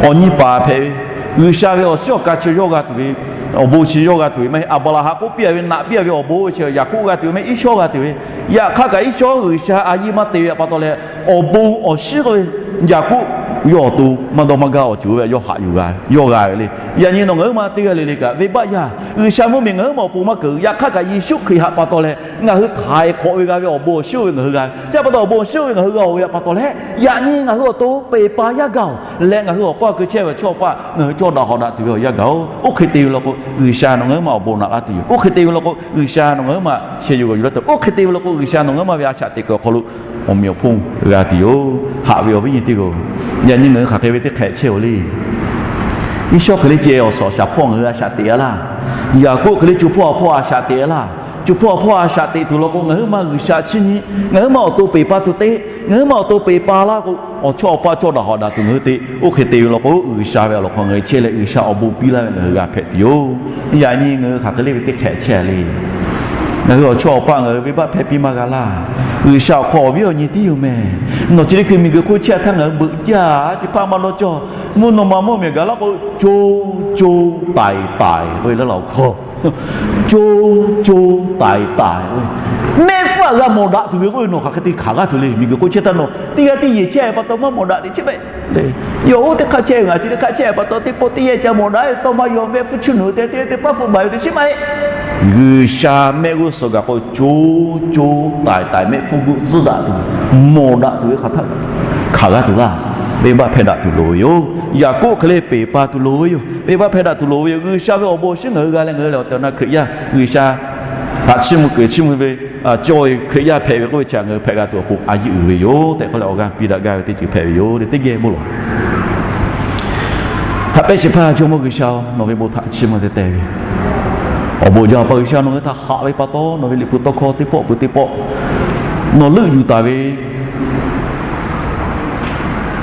Awˬ nyi paˍ hpehꞈ ve, G'uiˬsha ve awˬ shiˉ awˬ ka chi yawˇ g'a tuˬ ve, awˬ bon chi yawˇ g'a tuˬ ve maˇ heˆ. Aˍbraˍhanˍ k'oˆ piˇ ve naꞈ piˇ ve awˬ bon chi Yaˍkoˆ g'a tuˬ ve maˇ heˆ, Iˉsawˇ g'a tuˬ ve. Yaꞈ hk'aˇ kaꞈ Iˉsawˇ G'uiˬsha a yiˇ maˇ te ve pa taw leh, awˬ bon awˬ shiˉ k'oˆ ve Yaˍkoˆ yawˇ awˬ to maˇ dawˇ maˇ gaˇ awˬ ceuˬ oˇ ve yawˇ haꞈ yuˬ g'a ve, yawˇ g'a ve le. Yaꞈ nyi nawˬ ngaˬ hui ma teˇ g'aˇ le le kaꞈ venˇbaˆ yaˇ G'uiˬsha mvuhˇmiˬ ngaˬ hui ma awˬ pon maˇ keunˍ. Yaꞈ hk'aˇ kaꞈ Yeˍsuˆ Hkriꞈ haꞈ pa taw leh ngaˬ hui htaiˍ hk'awꞈ ve g'a ve awˬ bon awˬ shiˉ oˇ ve ngaˬ hui g'a ve. Chi pa taw awˬ bon awˬ shiˉ oˇ ve ngaˬ hui g'a-oˬ ve pa taw leh, yaꞈ nyi ngaˬ hui awˬ to peˬ pa yaˇ gaˬ-oˬ leh, ngaˬ hui awˬ paˇ awˬ kui chehˇ ve awˬ chawˇ awˬ paˇ ngaˬ hui cawˇ daꞈ hawˍ daꞈ tuˬ ve awˬ yanˇ gaˬ-oˬ. Oˇ hk'e te ve law k'o, G'uiˬsha nawˬ ngaˬ hui ma awˬ bon naꞈ laˇ tuˬ yoˬ. Oˇ hk'e te ve law k'o, G'uiˬsha nawˬ ngaˬ hui ma sheh yuˬ g'awˬ yuˬ laˇ tuˬ. Oˇ hk'e te ve law k'o, G'uiˬsha nawˬ ngaˬ hui ma ve a shaꞈ teꞈ kuiˬ awˬ hk'aw lo awˬ meꞈ awˬ hponˇ g'a tuˬ yoˬ. Haꞈ ve awˬ viˉ nyi teˇ hpaˍ-oˬ, yaꞈ nyi ngaˬ hui hk'aˬ hk'e ve teˇ hk'ehꞈ chehˇ-oˬ le. Iˉsawˇ hk'e le ceh awˬ suhˍ awˬ shaˍ hpawˇ ngaˬ hui a shaꞈ teꞈ-a laˇ. Yaˍkoˆ hk'e le co hpawˇ a hpawˇ a shaꞈ teꞈ-a laˇ. Co hpawˇ a hpawˇ a shaꞈ teꞈ tuˬ law k'o, ngaˬ hui ma G'uiˬsha chiˇ nyi, ngaˬ hui ma awˬ to peˬ pa tuˬ te, ngaˬ hui ma awˬ to peˬ pa laˇ k'o, awˬ chawˇ awˬ paˇ cawˇ daꞈ hawˍ daꞈ tuˬ ngaˬ hui te. Oˇ hk'e te ve law k'o, G'uiˬsha ve awˬ lawn hk'aw ngaˬ hui chehˇ leh G'uiˬsha awˬ bon piˇ laˇ ve ngaˬ hui g'a hpehꞈ tuˬ yoˬ. Yaꞈ nyi ngaˬ hui hk'aˬ hk'e le ve teˇ hk'ehꞈ chehˇ-a le. Ngaˬ hui awˬ chawˇ awˬ paˇ ngaˬ hui venˇbaˆ hpehˇ piˇ maˇ g'a laˇ. G'uiˬsha awˬ hk'aw awˬ viˉ awˬ nyi tiˉ yoˬ mehˍ. Nawˬ chi teˇ hkui miˬguiˬ hk'oˆ chehˇ htaˇ ngaˬ hui beuꞈ jaˇ, chi hpaˇ maˇ dawˇ cawˇ. Mvuhˇ naw ma mvuhˇmiˬ gaˬ laˇ k'o, co co taiˍ taiˍ k'oˆ ve laˇ laˬ awˬ hk'aw, co co taiˍ taiˍ k'oˆ ve, mehˆ hpfuhˇ aꞈ g'a mawˬ daꞈ tuˬ ve k'oˆ ve, nawˬ hk'aˬ hk'e te hkanˍ g'aˇ tuˬ le. Miˬguiˬ hk'oˆ chehˇ htaˇ nawˬ teˇ g'aˇ tiˉ yeˬ chehˇ pa taw maˇ mawˬ daꞈ teꞈ chehˇ maˇ heˆ. Yawˇ oˇ teˇ hk'aˇ chehˇ ve, ngaˬ chi teˇ hk'aˇ chehˇ pa taw teˇ pawˆ teˇ yehˇ ca mawˬ daꞈ ve, tawˇ maˇ yaw mehˆ hpfuhˇ chuˇ nuˬ te teˇ teˇ paˉ hpfuhˆ baˬ ve teˇ shiˉ maˇ heˆ. G'uiˬsha mehˆ g'uˇ suhˍ gaˬ k'o, co co taiˍ taiˍ mehˆ hpfuhˇ guˆ tcuhˉ daꞈ tuˬ, mawˬ daꞈ tuˬ ve hk'aˬ htaˇ hkanˍ g'a tuˬ laˇ. Venˇbaˆ hpehˇ daꞈ tuˬ loˍ ve yoˬ. Yaˍkoˆ hk'e le peˬ pa tuˬ loˍ ve yoˬ. Venˇbaˆ hpehˇ daꞈ tuˬ loˍ ve yoˬ. G'uiˬsha ve awˬ bon awˬ shinˉ ngaˬ hui g'a leh ngaˬ hui lehˬ awˬ tehˬ awˬ na Hkriꞈ yaˇ, G'uiˬsha htaꞈ chiˇ mvuh keu chiˇ mvuh ve cawˇ ve Hkriꞈ yaˇ hpehꞈ ve k'oˆ ve chi htaꞈ ngaˬ hui hpehꞈ g'a tuˬ awˬ pon a yeˇ uiˍ ve yoˬ tehꞈ k'oˆ leh awˬ g'aˇ piˇ daꞈ gaˇ ve teˇ ceuˬ hpehꞈ ve yoˬ le. Teˇ geh bon lawˬ. Haꞈ pehnˇ shehˍ hpaˇ Jawˇmawˇ G'uiˬsha-oˬ, nawˬ ve bon htaꞈ chiˇ mvuh teh teh ve awˬ bon jaˇ. Awˬ pa G'uiˬsha nawˬ hui htaꞈ haꞈ ve pa taw, nawˬ ve liꞈ hpu tawˇ hkawˇ teˇ pawˆ peuˬ teˇ pawˆ nawˬ leuˆ yuˬ taˍ ve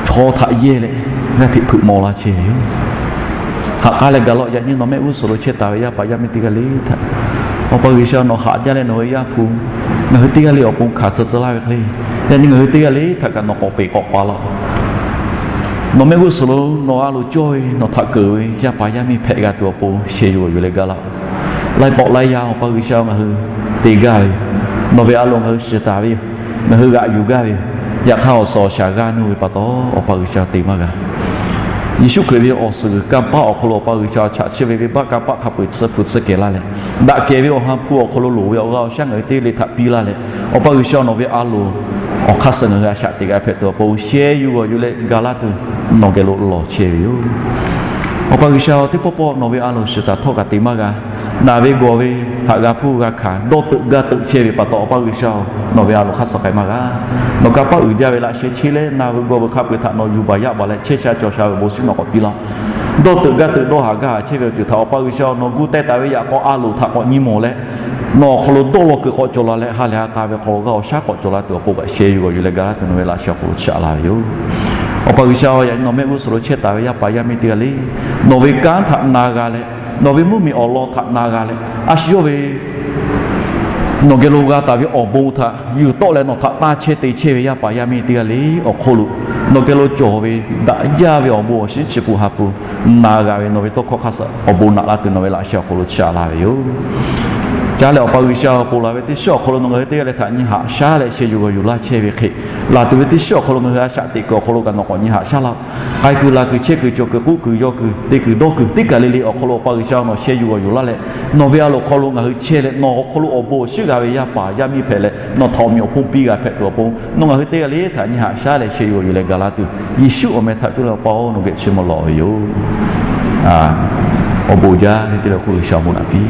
chaw htaꞈ yehˇ leh g'aˇ hteꞈ hpeuꞈ maw laˇ chehˇ ve yoˬ. Haꞈ k'aˉ leh gaˬ law. Yaꞈ nyi nawˬ mehˆ g'uˇ suhˍ lo chehˇ taˍ ve yaˇ paˍ yaˇ miˇ teˇ g'aˇ le htaꞈ Awˬ pa G'uiˬsha nawˬ haꞈ jaˇ leh nawˬ ve Yaˇ hpu ngaˬ hui teˇ g'aˇ le awˬ pon hkanˍ suh tcuh laˇ ve hk'e le, yaꞈ nyi ngaˬ hui teˇ g'aˇ le htaꞈ kaꞈ nawˬ k'awꞈ peꞈ k'awꞈ pa laˇ. Nawˬ mehˆ g'uˇ suhˍ lo nawˬ a loˍ cawˇ ve nawˬ htaꞈ keunˍ ve yaˇ paˍ yaˇ miˇ hpehꞈ g'a tuˬ awˬ pon sheh yuˬ g'awˬ yuˬ leh gaˬ laˇ. Laiˉ pawˆ laiˉ yaˇ Awˬ pa G'uiˬsha ngaˬ hui te gaˇ ve yoˬ. Nawˬ ve a loˍ ngaˬ hui shiˍ taˍ ve yoˬ. Ngaˬ hui g'aꞈ yuˬ gaˇ ve yoˬ. Yaꞈ hk'aˇ awˬ suhˍ awˬ shaˍ g'aˇ nuˇ ve pa taw Awˬ pa G'uiˬsha te maˇ g'a. Yeˍsuˆ Hkriꞈ ve awˬ suhˍ g'uiˬ kanˇ paˆ awˬ hk'aw lo Awˬ pa G'uiˬsha chaꞈ chiˇ ve venˇbaˆ kanˇ paˆ hk'a peu-eˬ tsuhˇ hpu tsuhˇ kehˬ laˇ leh, daꞈ kehˬ ve awˬ ha hpu awˬ hk'aw lo loˍ ve awˬ g'aˇ awˬ shaˉ ngaˬ hui teˇ g'aˇ le htaꞈ piˇ laˇ leh, Awˬ pa G'uiˬsha nawˬ ve a loˍ awˬ hk'aˇ suh ngaˬ hui a shaꞈ teꞈ g'a hpehꞈ tuˬ awˬ pon sheh yuˬ g'awˬ yuˬ leh gaˬ laˇ tuˬ nawˬ geh lo lawˬ chehˇ ve yoˬ. Awˬ pa G'uiˬsha teˇ pawˆ pawˆ nawˬ ve a loˍ shiˍ taˍ htawˇ kaꞈ te maˇ g'a. Naˬ ve gawˬ ve haꞈ g'a hpuˇ g'a hkanˍ dawˇ teuꞈ gaˇ teuꞈ chehˇ ve pa taw Awˬ pa G'uiˬsha nawˬ ve a loˍ hk'aˇ suh k'ai maˇ g'a. Nawˬ kanˇ paˆ uiˍ jaˇ ve laꞈ sheh cheˇ leh naˬ ve gawˬ ve hk'a peu-eˬ htaꞈ nawˬ yuˬ baˬ yaˇ baˬ leh chehˇ sha cawˬ sha ve awˬ bon shinˉ nawˬ k'awꞈ piˇ laˇ. Dawˇ teuꞈ gaˇ teuꞈ dawˇ haˍ gaˇ haˍ chehˇ ve awˬ ceuˬ htaꞈ Awˬ pa G'uiˬsha nawˬ gu teh taˍ ve yaꞈ k'aw a loˍ htaꞈ k'awꞈ nyi mawˬ leh, nawˬ awˬ hk'aw lo dawˇ law kuiˬ k'awꞈ cawˬ la leh ha lehˬ ha k'a ve hk'aw lo g'aˇ awˬ shaˉ k'awꞈ cawˬ la tuˬ awˬ pon kaꞈ sheh yuˬ g'awˬ yuˬ leh gaˬ laˇ tuˬ nawˬ ve laꞈ sheh awˬ hk'aw lo chaꞈ laˇ ve yoˬ. Awˬ pa G'uiˬsha-oˬ, yaꞈ nyi nawˬ mehˆ g'uˇ suhˍ lo chehˇ taˍ ve yaˇ paˍ yaˇ miˇ teˇ g'aˇ le, nawˬ ve kanˉ htaꞈ na g'a leh, nawˬ ve mvuhˇmiˬ awˬ lawn htaꞈ na g'a leh, a shu yawˇ ve nawˬ geh lo g'a taˍ ve awˬ bon htaꞈ yuˬ tawˆ leh nawˬ htaꞈ tanˇ chehˇ te chehˇ ve yaˇ paˍ yaˇ miˇ teˇ g'aˇ le awˬ hk'aw lo nawˬ geh lo cawˬ ve daꞈ jaˇ ve awˬ bon awˬ shinˉ chi pun ha pun na g'a ve nawˬ ve tawˇ hkawˇ hk'aˇ suh awˬ bon naꞈ laˇ tuˬ nawˬ ve laꞈ sheh awˬ hk'aw lo chaꞈ laˇ ve yoˬ. Caˇ leh Awˬ pa G'uiˬsha ponˬ laˬ ve teˇ shiˉ awˬ hk'aw lo nawˬ ngaˬ hui teˇ g'aˇ le htaꞈ nyi haꞈ shaˉ leh sheh yuˬ g'awˬ yuˬ laˇ chehˇ ve hk'e, laˬ tuˬ ve teˇ shiˉ awˬ hk'aw lo ngaˬ hui a shaꞈ teꞈ kuiˬ awˬ hk'aw lo kaꞈ nawˬ k'awꞈ nyi haꞈ shaˉ laˇ. K'ai kuiˬ laˬ kuiˬ chehˇ kuiˬ cawˬ kuiˬ k'oˆ kuiˬ yaw kuiˬ te kuiˬ dawˇ kuiˬ teˇ kaˬ le le awˬ hk'aw lo Awˬ pa G'uiˬsha nawˬ sheh yuˬ g'awˬ yuˬ laˇ leh, nawˬ ve a loˍ hk'aw lo ngaˬ hui chehˇ leh nawˬ awˬ hk'aw lo awˬ bon awˬ shinˉ g'a ve yaˇ paˍ yaˇ miˇ hpehꞈ leh nawˬ htaꞈ awˬ meꞈ awˬ hponˇ piˇ g'a hpehꞈ tuˬ awˬ pon nawˬ ngaˬ hui teˇ g'aˇ le htaꞈ nyi haꞈ shaˉ leh sheh yuˬ g'awˬ yuˬ leh gaˬ laˇ tuˬ Yeˍsuˆ awˬ meh htaꞈ cuˇ leh Awˬ pa-oˬ, nawˬ geh chiˇ mvuh lawˬ ve yoˬ. Awˬ bon jaˇ ve teˇ le hk'oˆ G'uiˬsha awˬ bon naꞈ piˇ